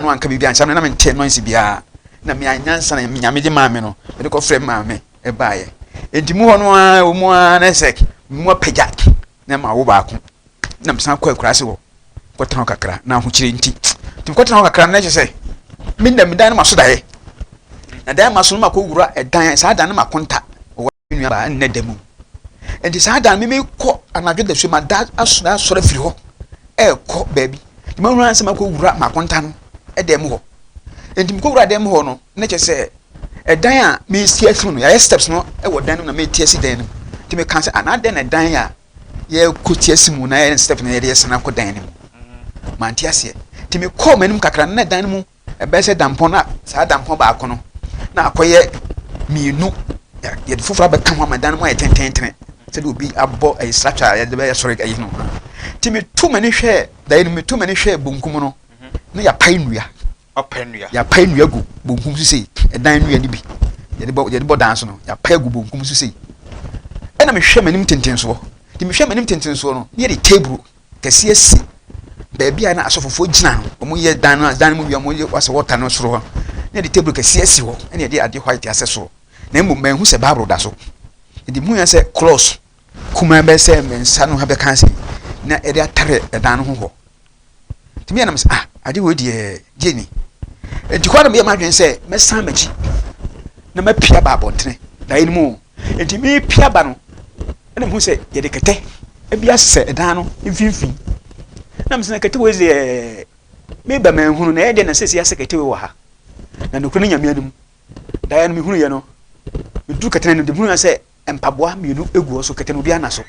No anka biribi ankyerɛ me na mentee noise biara na me anyansa na nyame de maa me no mede kɔfrɛ maame ɛbaeɛ nti mu hɔ no ara wɔ mu ara na sɛ mu apagya na ma wo baako na mesan kɔ akuraase hɔ kɔtena hɔ kakra na ahokyere nti nti mekɔtena hɔ kakra na kyerɛ sɛ me na medan no maso daeɛ na dan maso no makɔwura ɛdan saa dan no makonta wɔ me nua baa nnɛ da mu nti saa dan me mekɔ anadwo da so ma da asɔre afiri hɔ ɛrekɔ baabi nti mahunu ara sɛ makɔwura makonta no ɛdan mu hɔ nti mekɔwura dan mu hɔ no na kyerɛ sɛ ɛdan a mesi afiri no yɛayɛ steps no ɛwɔ dan no mu na meti asi dan no mu nti meka sɛ anaa dɛn na dan a yɛkɔ ti asi mu na yɛyɛ steps no yɛde yɛsana akɔ dan no mu mante aseɛ nti mekɔɔ m'anim kakra na dan no mu Ɛbɛyɛ sɛ dampɔn a saa dampɔn baako no na akɔyɛ mmienu, yɛde foforɔ abɛka ho ama dan no mu ayɛ tententen sɛdeɛ obi abɔ ɛyɛ structure a yɛde bɛyɛ sɔre ɛyi no. Nti metu m'ani hwɛ daeɛ no metu m'ani hwɛ bonkum no na yɛapae nnua. Apae nnua. Yɛapae nnua gu bonkum so sei ɛdan nnua no bi yɛde bɔ yɛde bɔ dan so no yɛapae agu bonkum so sei. Ɛna mehwɛ m'anim tentensoɔ. Nti mehwɛ m'anim tentensoɔ no na yɛde table kɛseɛ si baabi a na asɔfofoɔ gyina no, wɔyɛ dan no dan no mu wie a wɔyɛ asɛ wɔta no soro hɔ na yɛde table kɛseɛ asi hɔ ɛna yɛde adeɛ white asɛ soɔ na mmom manhu sɛ bible da so nti muhu yɛn sɛ cross kumaa bɛyɛ sɛ me nsa no ha bɛka ase na yɛde atare ɛdan no ho hɔ nti meyɛ nam sɛ ah ade wei deɛ gye ni nti kɔ na meyɛ m'adwene sɛ mɛsan m'akyi na mapia ba abɔntene daeɛ no mu nti mepia ba no Ɛna mehu sɛ yɛde kɛtɛ bi asɛ ɛdan no mfimfini. Na mesɛ na kɛtɛ wei deɛ meba manhunu na ɛyɛ deɛ na sɛsi asɛ kɛtɛ wei wɔ ha. Na nokorɛ no Nyame anim, daeɛ no mehunuiɛ no, meduru kɛtɛ no anim deɛ mehunu sɛ mpaboa mmienu gu hɔ so kɛtɛ no obiara na so.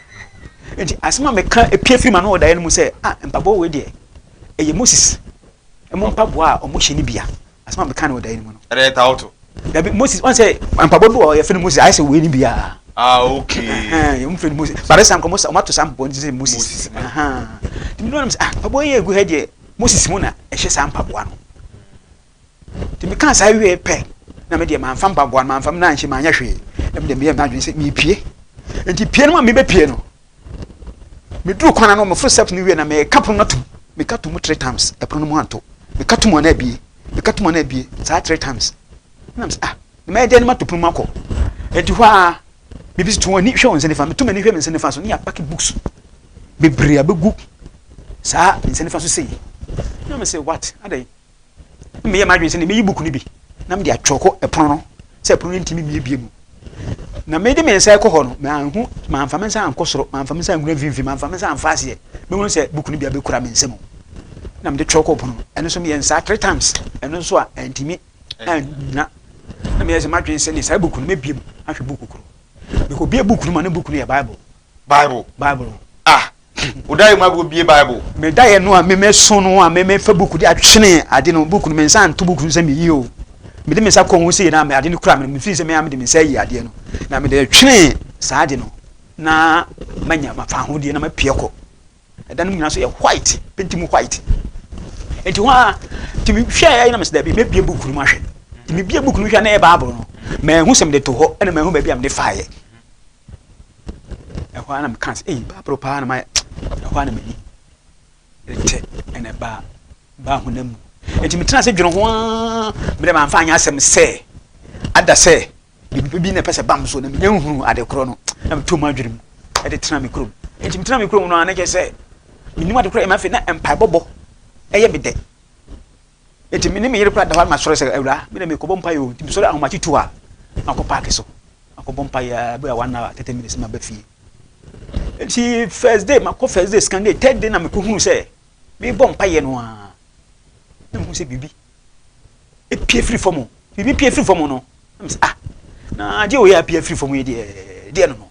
Nti asɛm a meka epie firi m'ano wɔ daeɛ no mu sɛ ah mpaboa wei deɛ ɛyɛ Moses ɛmo mpaboa a wɔhyɛ no bia. Asɛm a meka no wɔ daeɛ no mu no. Ɛdɛ ta woto. Dabi Moses wɔn sɛ mpaboa bi wɔ hɔ yɛfrɛ no Moses ayɛ sɛ wei ni biara. Ah okay. Ɛhɛn wɔn fɛ no Moses bare saa nkɔmɔ wɔn ato saa mpaboa no sɛ Moses. Moses. Ɛhɛn nti mi nua sɛ ah mpaboa yi egu ha deɛ Moses mu na ɛhyɛ saa mpaboa no. Nti mi kaa saa wie pɛ na mi deɛ maa nfa mpaboa no maa nfa mi nan nhyɛ maa nyɛ hwee na mi deɛ mi yɛ mi adwene sɛ mi pie nti pie no mu a mi bɛ pie no. Meduru kwan ano, meforo steps no wie na meka pono no atom. Meka to mu three times, ɛpono no mu anto. Meka to mu a na abie, meka to mu a na abie, saa three times. Na mesɛ ah, na mɛyɛ dɛn na mato pono mu akɔ? Enti hɔ ara, biribi to ani hwɛ wo nsa nifa, meto m'ani hwɛ me nsa nifa so, ne yɛapake books bebree abɛgu saa me nsa nifa so sei. Na mesɛ what, adɛn? Meyɛɛ m'adwene sɛ meyi book no bi na mede atwɔko ɛpono no sɛ ɛpono no ntumi mmiebie mu. Na mede me nsa rekɔ hɔ no, manhu, mamfa me nsa ankɔ soro, mamfa me nsa anwura mfimfini, mamfa me nsa amfa aseɛ. Mehunu sɛ book no bi abɛkura me nsa mu. Na mede twɔko pono no. Ɛno nso meyɛ nsaa three times. Ɛno nso a antumi annyina. Na meyɛ sɛ m'adwene sɛ ne saa book no mɛbie mu ahwɛ book koro. Mekɔbie book no ma ne book no yɛ Bible. Bible. Bible. Ah! Wo daeɛ mu abɔ bie Bible. Me daeɛ no a me me so no a me me fa book de atwene ade no book no me nsa anto book no sɛ me yi o me de me nsa kɔ ho sei na me ade no kura me no me feel sɛ me a me de me nsa ayi adeɛ no na me de twene saa ade no na manya ma fa ahodie na ma pie kɔ ɛda no nyinaa so yɛ white penti mu white nti hɔ a nti me hwɛ ɛyɛ na me sɛ dabi me bie book no mu ahwɛ nti me bie book no hwɛ na ɛyɛ Bible no mɛ hu sɛ me de to hɔ ɛna mɛ hu baabi a me de faeɛ. Ɛhɔ ara na mekaa sɛ, ei, baaboro paa na mayɛ. Ɛhɔ ara na m'ani retɛ ɛna ɛbaa baa honam mu. Enti metena ase dwene ho ara, mede mamfa anyɛ asɛm sɛ ada sɛ biribi bi na ɛpɛ sɛ bam so na menya nhunu ade korɔ no na metoo m'adwene mu ɛde tena me kurom. Enti metena me kurom no ara na kyerɛ sɛ menim ade korɔ ɛma afei na mpaebɔ bɔ ɛyɛ me dɛ. Enti me ne me yere koraa da hɔ ara na masɔre sɛ, Awuraa, me deɛ merekɔbɔ mpaeɛ o. Nti mesɔre ahomakye tu a, makɔ paake so. Makɔbɔ mpaeɛ ara bɛyɛ one hour, 30 minutes na maba fie. Nti first day, makɔ first day, second day, third day na mekɔhunu sɛ merebɔ mpaeɛ no ara na mehu sɛ biribi epie firi fam. Biribi pie firi fam no, na mesɛ ah, na adeɛ wei a apue afiri fam yi deɛ, deɛ no no.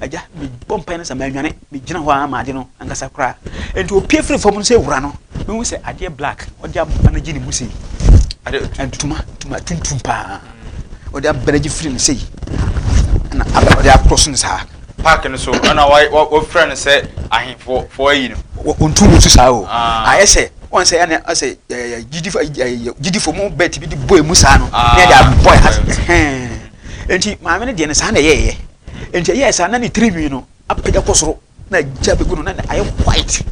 Agya, mebɔ mpae no sɛ mannwane, megyina hɔ ara ma ade no ankasa koraa. Enti opue firi fam no sɛ wura no, mehu sɛ adeɛ black, ɔde aba no gye ne mu sei. Ntoma, ntoma tuntum paa. Ɔde aba no gye firi no sei. Ɛna aba ɔde akorɔ so no saa. Park no so, ɛna wɔfrɛ no sɛ ahemfo fo ayi no. Wɔntu mu so saa o. Ah. Ayɛ sɛ wɔn sɛ ɛna asɛ gyidifo gyidifo mu bɛt bi de bɔ emu saa no. Na yɛde abɔ ɛha. Enti maame no deɛ no saa na ɛyɛɛyɛ. Enti ɛyɛɛ saa na ne tiri nwi no apagya kɔ soro na agya bɛgu no na ayɛ white.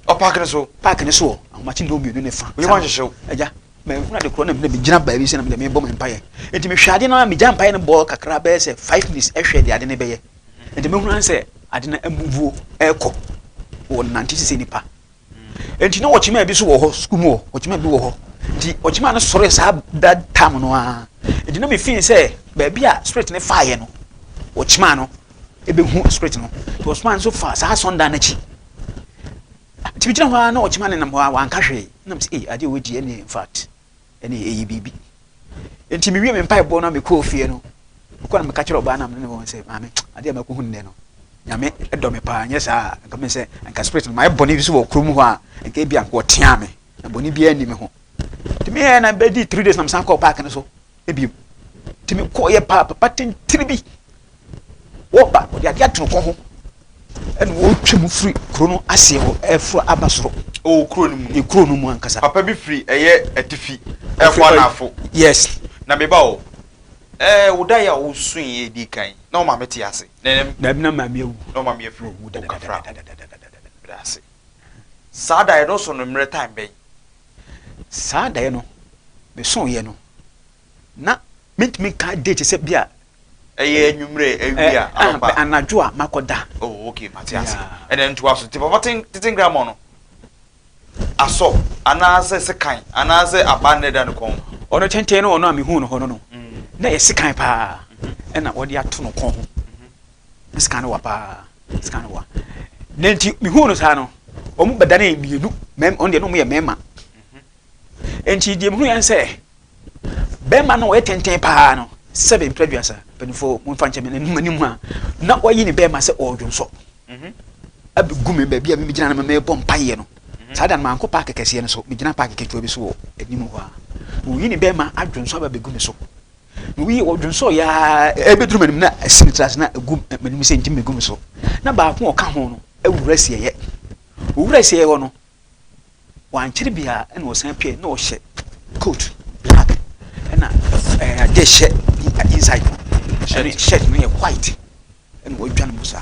Ɔ park no so. Park no so wɔ ahomakye nnɔn mmienu ne fa. Oyi ma nhyehyɛw. Agya, mahunu ade korɔ na megyina baabi sɛ na mede mebɔ me mpaeɛ. Nti mehwɛ ade no a megya mpaeɛ no bɔɔ kakra bɛyɛ sɛ 5 minutes ɛhwɛ deɛ ade no bɛyɛ. Nti mehunu ara sɛ ade no amuvuo ɛrekɔ. Wɔnante sɛ nipa. Nti na ɔkyemaa bi so wɔ hɔ, sukuu mu hɔ, ɔkyemaa bi wɔ hɔ. Nti ɔkyemaa no sɔre saa that time no ara. Nti na mefii sɛ baabi a spirit no faeɛ no, ɔkyemaa no ɛbɛhu spirit no. Nti ɔkyemaa no nso fa saa asɔndan no akyi. Nti megyina hɔ ara na ɔkyemaa no nam hɔ a wanka hwee. Na mesɛ, ei, adeɛ wei deɛ ɛne in fact, ɛne ɛyɛ biribi. Nti mewie me mpaebɔ na mekɔɔ fie no, mekɔ na meka kyerɛ ɔbaa no a mene ne wɔ sɛ, maame, adeɛ a makɔhu nnɛ no, Nyame dɔ me paa, nyɛ saa a, nka me sɛ, nka spirit no, mayɛ bɔne bi so wɔ kurom hɔ a, nka ebi a nka ɔteaa me, na bɔne biara nni me ho. Nti meyɛɛ na bɛdi 3 days na mesan kɔɔ park no so ebiem. Nti mekɔɔyɛ paa, papa tentene bi, wɔba, ɔde adeɛ ato kɔn ho, ɛna wɔretwa mu firi kuro no aseɛ hɔ, ɛforo aba soro. Ɔwɔ kuro no mu. Yɛ kuro no mu ankasa. Papa bi firi ɛyɛ atifi ɛkɔ anafo. Yes. Na meba o, ɛɛ wo daeɛ a wosoe yɛ di kan na wo maame te ase. Dabi, na maame awu. Na wo maame afiri mu. O kafra. Meda ase. Saa daeɛ no so no mmerɛ time bɛn? Saa daeɛ no, mesoeɛ no, na mentumi nka date sɛ bi a. Ɛyɛ anwummerɛ, awia, anɔpa? Anadwo a makɔda. Oh, okay, mate ase. Ɛnna ntoa so. Nti papa tenten grammar no, asɔ anaasɛ sekan anaasɛ aba na ɛda ne kɔn? Ɔno tenten no, ɔno a mehuu no hɔ no no, na ɛyɛ sekan paa ɛna wɔde ato no kɔn ho. Ne sekan no wa paa, sekan no wa. Na nti mehuu no saa no, wɔn bɛdane mmienu, mɛm ɔno deɛ no wɔn yɛ mmarima. Nti deɛ mehuu yɛn sɛ bɛrima no ɔyɛ tenten paa no, sɛbe mpere aduasa, mpanimfoɔ momfa nkyɛn me n'anim anim a, na wayi ne bɛrima sɛ ɔredwonsɔ. Abɛgu me baabi a megyina no mebɔ mpaeɛ no. Saa da no mankɔ park kɛseɛ no so, megyina park ketewa bi so wɔ anim hɔ a. Wɔyi ne bɛrima adwonsɔ aba bɛgu me so. Na wɔyi wɔdwonsɔ yɛ ara ɛbɛduru m'anim na asi ne tiri ase na ɛgu m'anim sɛ nti mɛgu me so. Na baako a ɔka ho no awura asieeɛ. Ɔwura asieeɛ hɔ no, wankyere biara ɛna ɔsan pue na ɔhyɛ coat black ɛna ɛɛ adeɛ hyɛ inside no ɛne shirt no yɛ white ɛna wadwa ne mu saa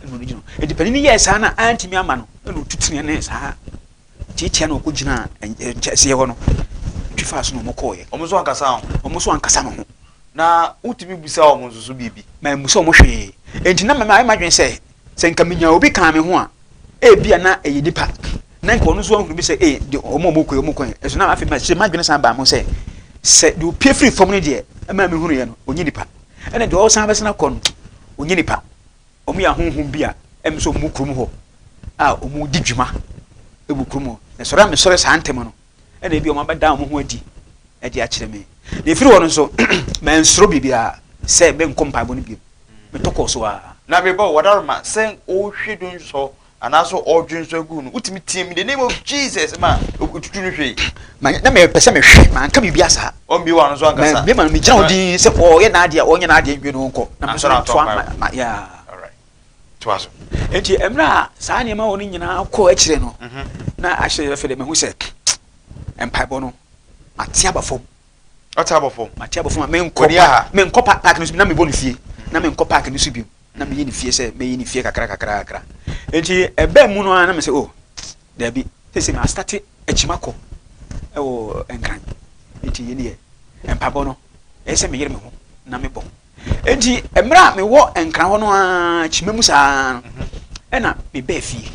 ɛna ɔno gyina hɔ. Nti panin no yɛɛ saa na antumi ama no ɛna ɔtu teneɛ ne saa tiatia na ɔkɔ gyina nkyɛseɛ hɔ no twi faa so na wɔn kɔɔeɛ. Wɔn nso ankasa ho. Wɔn nso ankasa me ho. Na wotumi bisa wɔn nso so biribi? Mammusa wɔn hwee. Enti na mayɛ m'adwene sɛ, sɛ nka menya obi kaa me ho a, ebia na ɛyɛ nipa. Na nka ɔno nso ahunu bi sɛ, ee, deɛ wɔn a wɔkɔ yi, wɔkɔ yi. Ɛso na afei makyerɛ m'adwene san baa mo sɛ, sɛ deɛ opie firi fam no deɛ, ɛma mehunuiɛ no, ɔnyɛ nipa. Ɛna deɛ ɔsan bɛsan akɔ no, ɔnyɛ nipa. Wɔyɛ ahonhom bi a ɛm sɛ wɔwɔ kurom hɔ a wɔdi dwuma wɔ kurom hɔ. Na sɔre a mesɔre saa ntɛm no, ɛna ebi wɔn abɛda wɔn ho adi de akyerɛ me. Na efiri hɔ no nso, mansuro biribiara sɛ menkɔ mpaebɔ no bio. Metɔ kɔɔ so ara. Na meba o, Wadaroma, sɛ ɔrehwie dwonsɔ anaasɛ ɔredwonsɔ agu no, wotumi team in the name of Jesus ma otutu no hwee. Ma na mepɛ sɛ mehwɛ, manka biribiara saa. Ɔmbie w'ano nso ankasa. Mambie m'ano, megyina hɔ dinn sɛ ɔreyɛ n'adeɛ a ɔnyɛ n'adeɛ nwie no ɔnkɔ. Na me nso metoa ma, ma, yeah. Alright. Toa so. Enti mmerɛ a saa nneɛma wɔ no nyinaa kɔɔ akyire no, na ahyɛ afei deɛ mahu sɛ mpaebɔ no mate aba fam. Ɔte aba fam. Mate aba fam a menkɔ park, menkɔ park no so na mebɔ no fie. Na menkɔ park no so bio. Na meyɛ ne fie sɛ mɛyi ne fie kakra kakra kakra. Enti ɛbaa mu no ara na mesɛ oh daabi, seesei mastate akyima kɔ wɔ Nkran. Enti yei deɛ mpaebɔ no ɛyɛ sɛ meyere me ho na mebɔ. Enti mmerɛ a mewɔ Nkran hɔ no ara kyima mu saa no ɛna mebaa fie.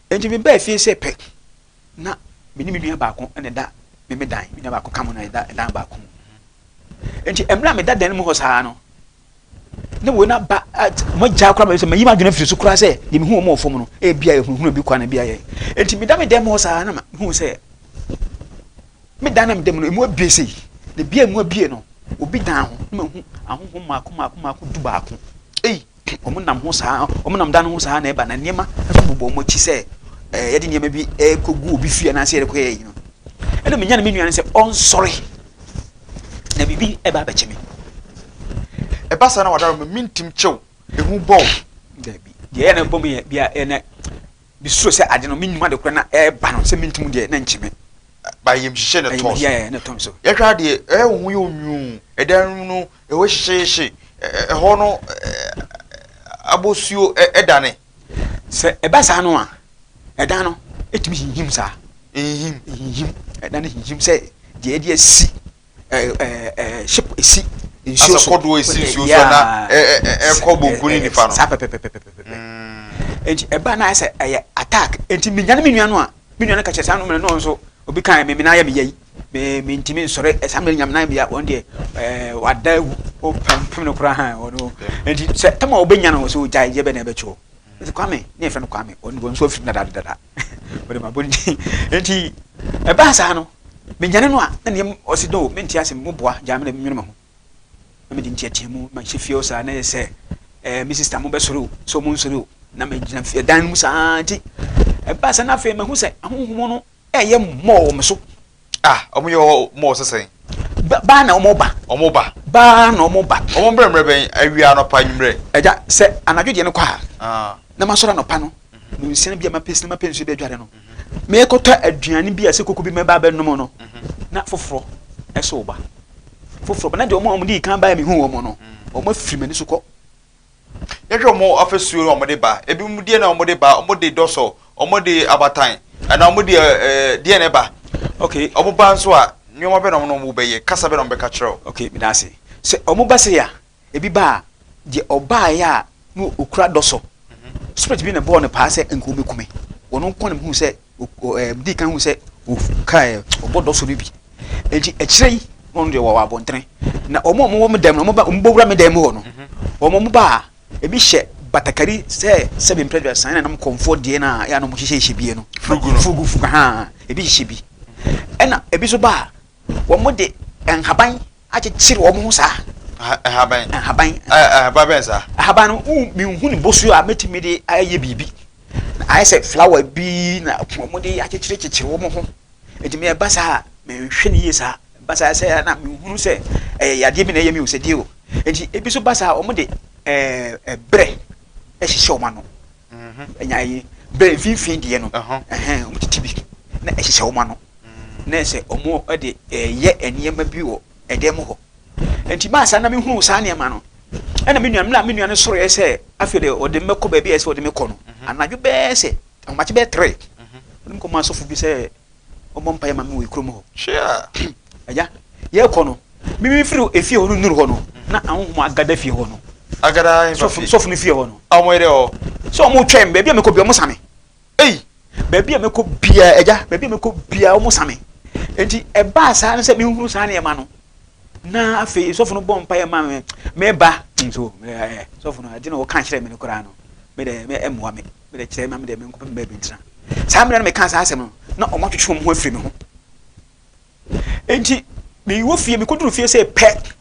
Enti mebaa fie sɛ pɛ na me ne me nua baako na ɛda me me dan, me nua baako ka mo na ɛda dan baako mu. Enti mmerɛ a meda dan mu hɔ saa no na wei no aba magya koraa ma sɛ mayi m'adwene afiri so koraa sɛ deɛ mehu wɔn wɔ fam no ebia ehunahuna bi kwa na ebia yɛ. Enti meda me dan mu hɔ saa na mehu sɛ Me dan na meda mu no, emu abue sei. Na bia emu abue no, obi dan ho, na mahu ahonhom mmaako mmaako mmaako 11. Ei, wɔn nam ho saa, wɔn nam dan no ho saa na ɛba, na nneɛma nso bobɔ wɔn akyi sɛ ɛɛ yɛde nneɛma bi ɛrekɔgu obi fie anaasɛ yɛrekɔyɛ ayi no. Ɛna menya ne me nua no sɛ ɔnsɔre na biribi ɛba abɛkye me. Ɛba saa na wadaro me mentim kyew, ehu bɔ wo. Dabi, deɛ ɛyɛ na ɛbɔ me yɛ bia ɛna mesuro sɛ ade no mennim ade korɔ na ɛreba no sɛ mentim deɛ na nkye me. Ba ayamhyehye na ɛtɔ so. Yeah, na ɛtɔ so. Yɛhwɛ adeɛ, ɛyɛ wo ho yɛ onwuu, ɛdan no mu no, ɛhɔ hyehyeehye, ɛhɔ no abosuo ɛdane. Sɛ ɛba saa no a, Ɛdan no ɛtumi hinhim saa. Ɛhinhim. Ɛhinhim. Ɛdan no hinhim sɛ deɛ ɛde asi ɛɛ ɛɛ ship esi nsuo so. Asɛ kɔdoɔ esi nsuo so na ɛkɔ bonku ne nifa no. Saa pɛpɛpɛpɛpɛpɛ. Nti ɛbaa na ayɛ sɛ ɛyɛ attack. Nti menyane me nua no a, me nua no ka kyerɛ saa no mmerɛ no nso obi kan me me nan yɛ me ya yi me me ntumi nsɔre saa mmerɛ nyame nan yɛ me ya wɔn deɛ ɛɛ wada awu ɔpɛmpem no koraa han ɔno nti sɛ tam a ɔbɛnya no sɛ ɔgyae deɛ bɛ na ɛbɛkyɛ o nti Kwame ne yɛfrɛ no Kwame ɔno wɔn nso afiri dada dada wɔde ma bɔ ne din nti ɛbaa saa no menyane no a na nneɛma ɔsi no mente ase mo boa gyaa me na menwene me ho na mede nteateamu mahyɛ fie hɔ saa na ɛyɛ sɛ ɛɛ me sista mo bɛsɔre o sɛ ɔmo nsɔre o na megyina fie dan no mu saa nti ɛbaa sɛ na afei mahu sɛ ahonhom no ɛyɛ mmɔɔ wɔ me so. Ah, ɔmo yɛ hɔ mmɔɔ sɛ sɛn? Baa na ɔmo ba. Ɔmo ba. Baa na ɔmo ba. Ɔmo mbrɛ mbrɛ bɛn awia anɔpa anwummerɛ? Ɛgya sɛ anadwo deɛ no kɔ a. Ah. Na masɔre anɔpa no. Mhm. Nsia bi a mapɛ sinima pɛ nsuo bi adware no. Mhm. Mekɔtɔ aduane bi a sɛ koko bi mɛba abɛnom no. Mhm. Na foforɔ ɛso ba. Foforɔ ba na deɛ wɔn a wɔdii kan baeɛ mehuu wɔn no, wɔn afiri m'ani so kɔ. Yɛhwɛ wɔn afasuo no a wɔde ba, ebinom deɛ na wɔde ba, wɔde dɔsɔ, wɔde abatan, anaa wɔde ɛɛ deɛ na ɛba. Okay. Wɔn ba nso a, nneɛma bɛ na wɔn na wɔn bɛyɛ, kasa bɛ na wɔn bɛka kyerɛ wo. Okay, meda ase. Sɛ wɔn ba sei a, ebi ba a, deɛ ɔbaeɛ a na ɔkura dɔsɔ, spirit bi na ɛbɔɔ no paa sɛ nka ɔbɛku me. Ɔno nko na mehuu sɛ dii kan hu sɛ ɔka ɔbɔ dɔsɔ no bi. Enti akyire yi na ɔno deɛ wɔwɔ abɔntene. Na wɔn a wɔwɔ me dan mu no, wɔn bɛwura me dan mu hɔ no, wɔn ba a, ebi hyɛ batakari sɛ sɛbi mpere aduasa ɛna nam kɔnfoɔ deɛ no a ɛyɛ a na wɔn hyehyɛ hyehyɛ bie no. Furugu no. Furugu furugu haa ebi hyehyɛ bi. Ɛna ebi nso ba a, wɔn de nhaban akyekyere wɔn ho saa. Nhaban. Nhaban. Nhaban bɛn saa? Nhaban no, menhu ne bosuo a mɛtumi de ayɛ biribi. Ayɛ sɛ flower bi na wɔde akyekyerekyekyere wɔn ho. Enti me ɛba saa a, menhwɛ no yie saa. Ɛba saa sɛ na menhunu sɛ ɛyɛ yadeɛ bi na ɛyɛ me o sɛ deɛ o. Enti ebi nso ba saa a, wɔde ɛɛ berɛ hyehyɛ wɔn ano. Ɛnya yi berɛ mfimfini deɛ no, ɛhɛn wɔtete bi na ɛhyehyɛ wɔn ano. Na sɛ wɔde ɛyɛ nneɛma bi wɔ ɛdan mu hɔ. Enti maa saa na mehunu saa nneɛma no. Ɛna me nua, mmerɛ a me nua no soroeɛ sɛ afei deɛ ɔde me bɛkɔ baabi a ɛsɛ sɛ ɔde me kɔ no, anadwo bɛyɛ sɛ ahomakye bɛyɛ tere, ɔde me kɔmaa sɔfo bi sɛ ɔmmɔ mpaeɛ ma me wɔ kurom hɔ. Agya, yɛrekɔ no, me mefiri efie hɔ no nnuru hɔ no, na ahonhom agada fie hɔ no. Agada sɔfo no fie hɔ no. Wɔn yɛ dɛ hɔ. Sɛ wɔn twɛn baabi a mekɔ bi wɔn sa me. Ei! Baabi a mekɔ biara, agya, baabi a mekɔ biara wɔn sa me. Enti ɛbaa saa no sɛ mehunu saa nneɛma no. Na afei sɔfo no bɔ mpaeɛ ma me, meba nso ɛɛ sɔfo no ade na ɔka kyerɛ me no koraa no, me deɛ me ɛmmoa me, me deɛ kyerɛ ma me deɛ menkɔpɛ me baabi ntena. Saa mmerɛ no meka saa asɛm no, na wɔn atwetwe wɔn ho afiri me ho. Enti mewɔ fie, mekɔduru fie sɛ pɛ,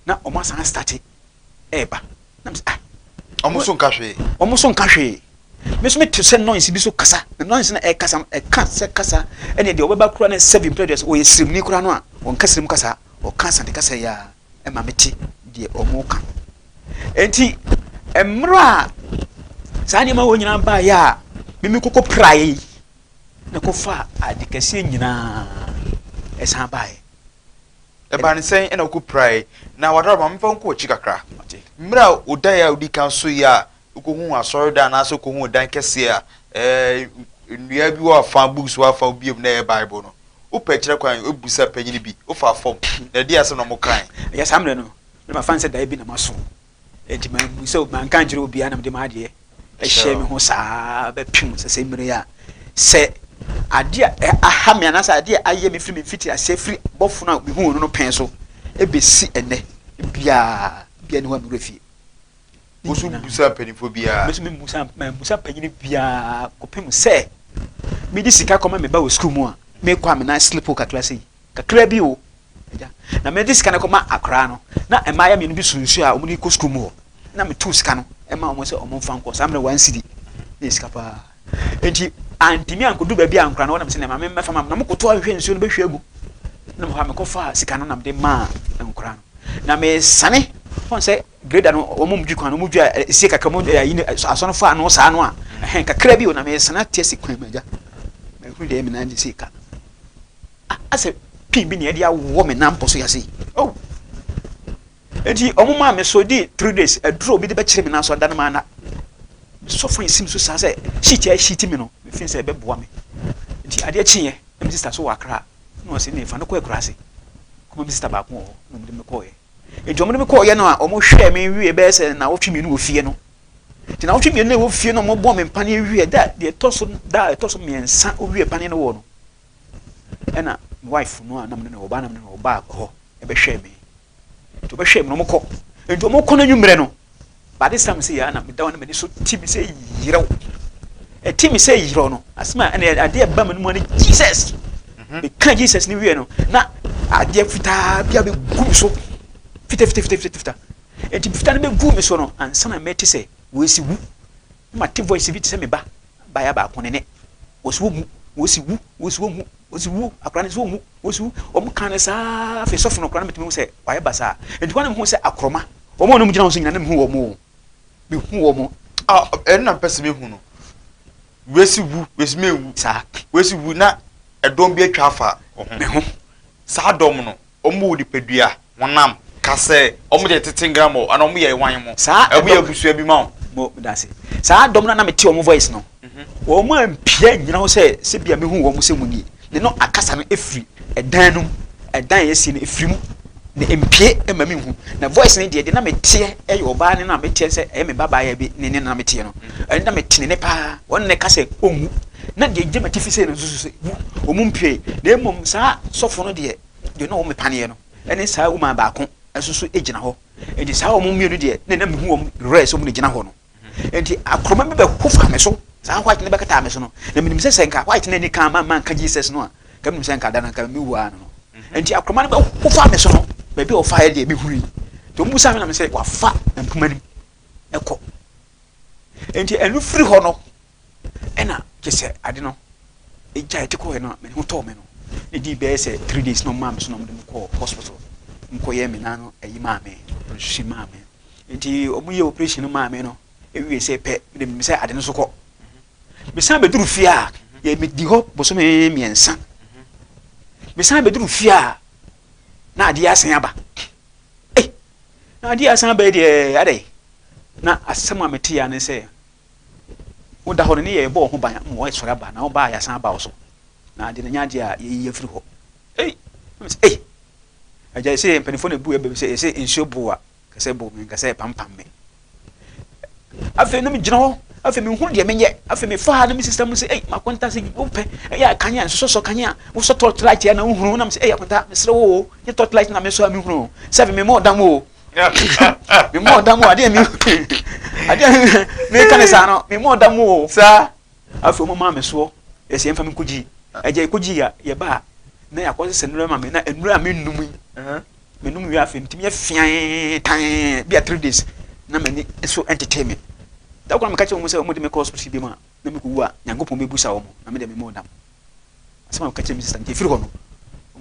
na wɔn asan astate ɛreba. Na mesɛ ah. Wɔn nso nka hwee. Wɔn nso nka hwee. Me nso mete sɛ noise bi so kasa. Na noise no ɛkasa no ɛka sɛ kasa ɛne deɛ ɔbɛba kura no sɛbi mpɛ deɛ sɛ ɔyɛ sirimni kura no a ɔnka sirim kasa ɔka asante kasa yi a ɛma mete deɛ wɔn ka. Enti mmerɛ a saa nneɛma wɔ nyinaa baeɛ a mimi koko praeɛ yi na kɔfa ade kɛseɛ nyinaa ɛsan baeɛ. Ɛbaa no sɛn na wokɔpirae? Na w'adaworo ma memfa wo nkɔ w'akyi kakra. Mmerɛ a wo daeɛ a wodi kan soeɛ a wokɔhuu asɔredan anaasɛ wokɔhuu dan kɛseɛ a ɛɛ nnua bi wɔ afa, books wɔ afa, wobue mu na ɛyɛ Bible no, wopɛ kyerɛ kwan, wobisa panyini bi, wofaa fam, na ɛdeɛn asɛm na wɔkae? Ɛyɛ saa mmerɛ no, na mafa no sɛ daeɛ bi na maso. Enti mammisa, manka ankyerɛ obiara na mede m'adeɛ hyɛɛ me ho saa bɛpem sɛsɛ mmerɛ yi a sɛ adeɛ a aha me anaasɛ adeɛ a ayɛ me firi me mfiti aseɛ firi bɔfo no a mehuu no no pɛn so ɛbɛsi ɛnnɛ biara biara ni hɔ a me werɛ fie. Wo nso mmusa mpanimfoɔ biara? Me nso memmusa mammusa panyini biara kɔpem sɛ mede sika kɔma me ba wɔ sukuu mu a mekɔ a me nan slip kakra sei. Kakra bi o, agya. Na mede sika no kɔma akwadaa no, na mmayewa mmienu bi so nsuo a wɔde kɔ sukuu mu hɔ. Na metuu sika no ma wɔn sɛ wɔmfa nkɔ. Saa mmerɛ 1 cedi na yɛ sika paa. Enti antumi ankɔdu baabi a nkwadaa no wɔ na mesɛ na maame mmɛfa ma me. Na wɔkɔto ahwehwɛ nsuo no bɛhwie agu. Na mehɔ a mekɔfaa sika no na mede maa nkwadaa no. Na mesane wɔn sɛ grader no wɔn mu dwi kwan no wɔn dwi a esie kakra wɔn ayi no asɔ no fa ano saa no a ɛhɛn kakra bi o na mesane ate asi kwan mu agya. Mehunu deɛ ɛyɛ me nan de sei ka. Ah, asɛ pin bi na yɛde awɔ me nan bɔ so yase yi. Oh! Enti wɔn maa me so di 3 days aduro obi de bɛkyerɛ me nan so ada no maa na. Mesɔ fan sim so saa sɛ sheet a sheet me no. Mefeel sɛ ɛbɛboa me. Nti adeɛ kyeeɛ na me sister so wɔ Accra na ɔse ne fa no kɔ akuraase kɔma me sister baako wɔ hɔ na wɔde me kɔɔeɛ. Nti wɔde me kɔɔeɛ no a wɔhwɛɛ me wie bɛyɛ sɛ nnawɔtwe mmienu wɔ fie no. Nti nnawɔtwe mmienu na ɛwɔ fie no wɔbɔɔ me mpaneɛ wie da deɛ ɛtɔ so da a ɛtɔ so mmiɛnsa wɔwie paneɛ no wɔ no ɛna me wife no a na me ne no ɔbaa na me ne no ɔbaa hɔ ɛbɛhwɛɛ me. Nti wɔbɛhwɛɛ me na wɔkɔ. Nti wɔkɔ no anwummerɛ no By this time sɛ yɛ na meda hɔ na m'ani so ti me sɛ yerɛw. Ɛti me sɛ yerɛw no, asɛm a ɛna adeɛ ɛba m'anim ne Jesus. Mhm. Meka Jesus ne wie no, na adeɛ fitaa bi abɛgu me so. Fita fita fita fita fita. Enti fitaa no bɛgu me so no, ansa na mɛte sɛ wɔasi wu. Na mate voice bi te sɛ me ba, baeɛ baako ne ne. Wɔsi wɔnwu, wɔsi wu, wɔsi wɔnwu, wɔsi wu, akora no sɛ wɔnwu, wɔsi wu. Wɔn ka no saa afei sɔfo no koraa na metumi hu sɛ wayɛ basaa. Enti hɔ na mehu sɛ akorɔma Wɔn a na wɔgyina hɔ nso nyinaa, na mehu wɔn o. Mehu wɔn. Ah, ɛno na mepɛ sɛ mehu no. Wesi wu, wesi menwu. Saa. Wesi wu na ɛdɔm bi atwa afa wo ho. Me ho. Saa dɔm no, wɔn wɔ nipadua, honam, ka sɛ wɔn de tete ngram anaa wɔn yɛ wan mo. Saa ɛdɔm. Wɔn yɛ abusua bi ma wo. Mo, meda ase. Saa dɔm no a na mete wɔn voice no, wɔn ampia nnyina hɔ sɛ sɛbia mehu wɔn sɛ wɔn nie. Ne no akasa no firi ɛdan no mu, ɛdan a yɛasie no ɛfiri mu, na ɛmpue mma menhu. Na voice no deɛ, deɛ na meteɛ yɛ ɔbaa no na meteɛ sɛ ɛyɛ me babaayewa bi ne ne na meteɛ no, ɛno na mete ne nne paa, wɔn na ɛka sɛ ɔnwu. Na deɛ ɛgyina m'atifi sei no nso so sɛ wu, wɔn mpue. Na mmom saa sɔfo no deɛ, deɛ na ɔwɔ me paneɛ no, ɛne saa woman baako nso so gyina hɔ. Enti saa wɔn mmienu deɛ, na na mehu wɔn werɛ sɛ wɔn na gyina hɔ no. Enti akorɔma bi bɛho faa me so, saa white no bɛkataa me so no, na menim sɛ sɛ nka white no ani kan ma manka Jesus no a, nka menim sɛ nka da no nka mewu ara no no. Enti akorɔma no bɛho faa me so no, baabi a ɔfaeɛ deɛ mehunui. Nti wɔn bisaa me na me sɛ wafa mpoma no mu kɔ. Enti ɛno firi hɔ no, ɛna kyɛ sɛ ade no ɛgyae te kɔɛ no a m'ani ho tɔɔ me no. Na ɛdii bɛyɛ sɛ 3 days na wɔmaa me so na wɔde me kɔɔ hospital. Nkɔyɛ me nan no ayi maa me, operation maa me. Nti ɔmo yɛ operation no maa me no ewie sɛ pɛ mede menim sɛ ade no so kɔ. Mesan bɛduru fie a yɛ medi hɔ bosome mmiɛnsa. Mesan bɛduru fie a na adeɛ asan aba. Ei na adeɛ asan aba yi deɛ adɛn? Na asɛm a mete ya ne sɛ woda hɔ no ne yɛ bɔ ho ban ma wɔasɔre aba na wɔba a yɛasan aba wo so. Na adeɛ no nyɛ adeɛ a yɛyi afiri hɔ. Ei ei agya sɛ mpanimfoɔ na ebu ɛbɛ bi sɛ yɛsɛ nsuo bo a Kɛsɛ bo me, nkɛsɛ pampam me. Afei na megyina hɔ, afei menhunu deɛ menyɛ. Afei mefa ha na me sista mu sɛ, ei, makonta sɛ wopɛ, ɛyɛ a kanea, nsosɔsɔ kanea, wosɔ torch light a na wohunu. Na mesɛ, ei, akonta, mesrɛ wo o, nyɛ torch light na mesɔ a mehunu o. Sɛ afei memmɔ ɔdam o. Memmɔ ɔdam o, adeɛ me, adeɛ meka ne saa no, memmɔ ɔdam o. Saa. Afei wɔn maa me soɔ, yɛsɛ yɛmfa me nkɔgyi. Agya yɛkɔgyi a, yɛba a, na yɛakɔsesa nnuro ama me, na nnuro a mennom yi, Menom wie afei metumi yɛ feaa tann bi a 3 days na m'ani so ntetee me. Da koro na meka kyerɛ wɔn sɛ wɔde me kɔ hospital bi mu a na mekɔwu a Nyankopɔn bɛbusa wɔn na me deɛ memmɔɔ dam. Asɛm a meka kyerɛ me sister nti ɛfiri hɔ no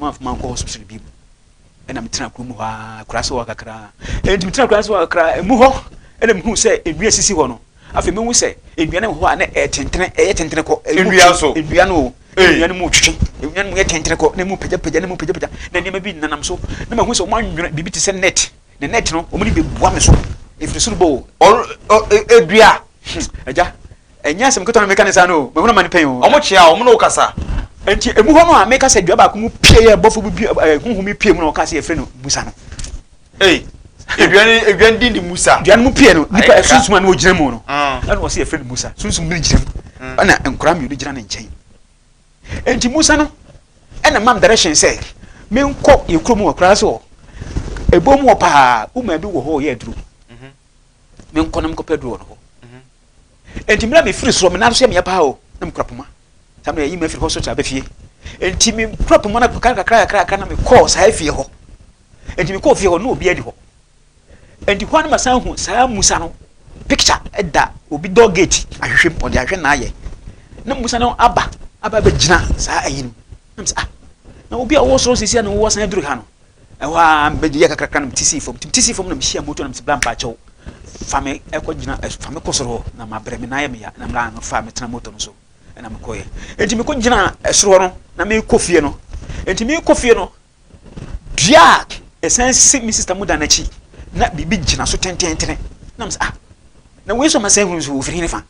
wɔn amfa mankɔ hospital bi mu ɛna metena kurom hɔ ara kuraase hɔ kakra. Enti metena kuraase hɔ kakra emu hɔ ɛna mehu sɛ nnua sisi hɔ no. Afei mehu sɛ nnua no wɔ hɔ a na ɛyɛ tentene, ɛyɛ tentene kɔ. Nnua nso. Nnua no o. Nnua no mu twetwe, nnua no mu yɛ tentene kɔ, na emu pagyapagya, na emu pagyapagya, na nneɛma bi nenam so. Na mahu sɛ wɔanwene biribi te sɛ net, na net no, wɔde bɛbua me so. Ɛfiri soro bɔ o. Ɔ, dua. Agya, ɛnyɛ asɛm ketewa na meka ne saa no o. Mahunu amane pɛn o. Wɔn kyea wo, wɔn ne wo kasa. Enti emu hɔ no a meka sɛ dua baako mu pue yɛ bɔfo bi, honhom bi pue mu na ɔka sɛ yɛfrɛ no Musa no. Ei, edua no edua no din de Musa. Dua no mu pie no, nipa sunsum a na ogyina mu no, ɛna ɔsɛ yɛfrɛ no Musa. Sunsum no gyina mu, ɛna nkwadaa mmienu gyina ne nkyɛn. Enti Musa no ɛna mam direction sɛ menkɔ yɛ kurom wɔ koraa so ɛbɔ mu wɔ paa, woman bi wɔ hɔ ɔyɛ aduro. Menkɔ na menkɔpɛ aduro wɔ no hɔ. Enti mmerɛ a mefiri soro, me nan so yɛ meya paa o, na mekura poma. Saa mmerɛ yɛyi me afiri hɔ so aba fie. Enti mekura poma no kakra kakra kakra na mekɔɔ saa efie hɔ. Enti mekɔɔ fie hɔ na obiara ni hɔ. Enti hɔ na masan hu saa Musa no picture da obi door gate ahwehwɛ mu, ɔde ahwehwɛ na ayɛ. Na Musa no aba aba abɛgyina saa ayi no. Na mesɛ ah, na obi a ɔwɔ soro sisi a na ɔwɔ san aduru ha no. Ɛhɔ a mebɛyɛ kakrakra na mete sii fam. Nti mete sii fam na mehyia moto na mesɛ bra mpakyɛw fa me ɛkɔ gyina fa me kɔ soro hɔ na mabrɛ me nan ayɛ me ya na mmra no fa me tena moto no so ɛna mekɔɛ. Enti mekɔ gyina ɛsoro hɔ no na mekɔ fie no. Enti mekɔ fie no Dua a ɛsan si me sista mu dan n'akyi na biribi gyina so tenteentene. Na mesɛ, ah, na wei nso a masan hunu nso wɔfiri hefa?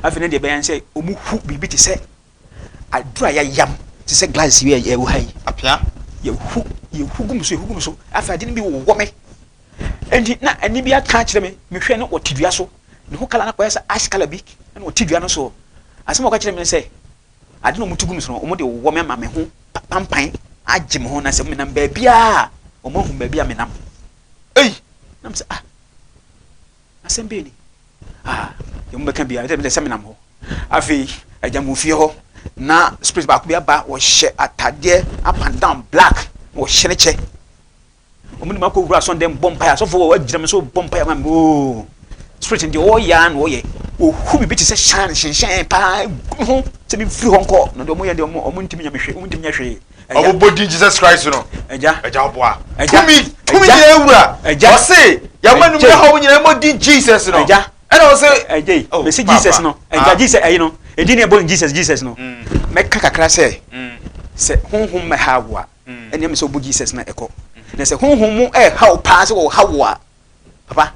Afei ne deɛ ɛbɛyɛ ne sɛ wɔhu biribi te sɛ aduru a yɛayam te sɛ glass yi a ɛwɔ ha yi. Apea. Yɛhu yɛhu gu me so yɛhu gu me so. Afei ade no bi wowɔ me. Enti na ɛnne bi aka akyerɛ me, mehwɛ no ɔte dua so. Ne ho kala no akɔyɛ sɛ ash kala bi ɛna ɔte dua no soɔ. Asɛm a ɔka kyerɛ me ne sɛ ade na wɔtu gu me so no wɔde wowɔ me ama me ho pampan agye me ho na sɛ menam baabiara a wɔahu baabi a menam. Ei! Na mesɛ ah Asɛm bɛn ni? Ah, deɛ mobɛka biara, ɛsɛ sɛ menam hɔ. Afei, agya mu fie hɔ, na spirit baako bi aba, wɔhyɛ atadeɛ up and down black, na wɔhyɛ ne kyɛ. Wɔn de me akɔ wura asɔndɛm bɔ mpaeɛ, asɔfo wɔ agyina me so bɔ mpaeɛ ma me, oo. Spirit no deɛ ɔyɛ ara na ɔyɛ. Ɔhu biribi te sɛ hyɛn hyɛnhyɛn paa gu me ho sɛ memfiri hɔ nkɔ. Na deɛ wɔyɛ deɛ wɔn ntumi nyɛ me hwee, wɔn ntumi nyɛ hwee. Ɔmo bɔ din Jesus Christ no. Ɛgya. Ɛgya ɔboa. Ɛgya. Tumi tumi nyinaa wura. Ɛgya. Ɔse yɛma num yɛ hɔ nyinaa ɛmɔ din Jesus no. Ɛgya. Ɛna ɔse. Ɛgya yi. Oh, Mesi Jesus no. Ɛgya ah. Jesus ɛyi no. Ɛdin ne ɛbɔ no Jesus Jesus no. Mm. Mɛka kakra sɛ. Mm. Sɛ honhom mɛha wo a. Mm. Ɛnea mesɛ wobɔ Jesus na ɛkɔ. Na sɛ honhom mu ɛha wo paa sɛ wɔha wo a. Papa,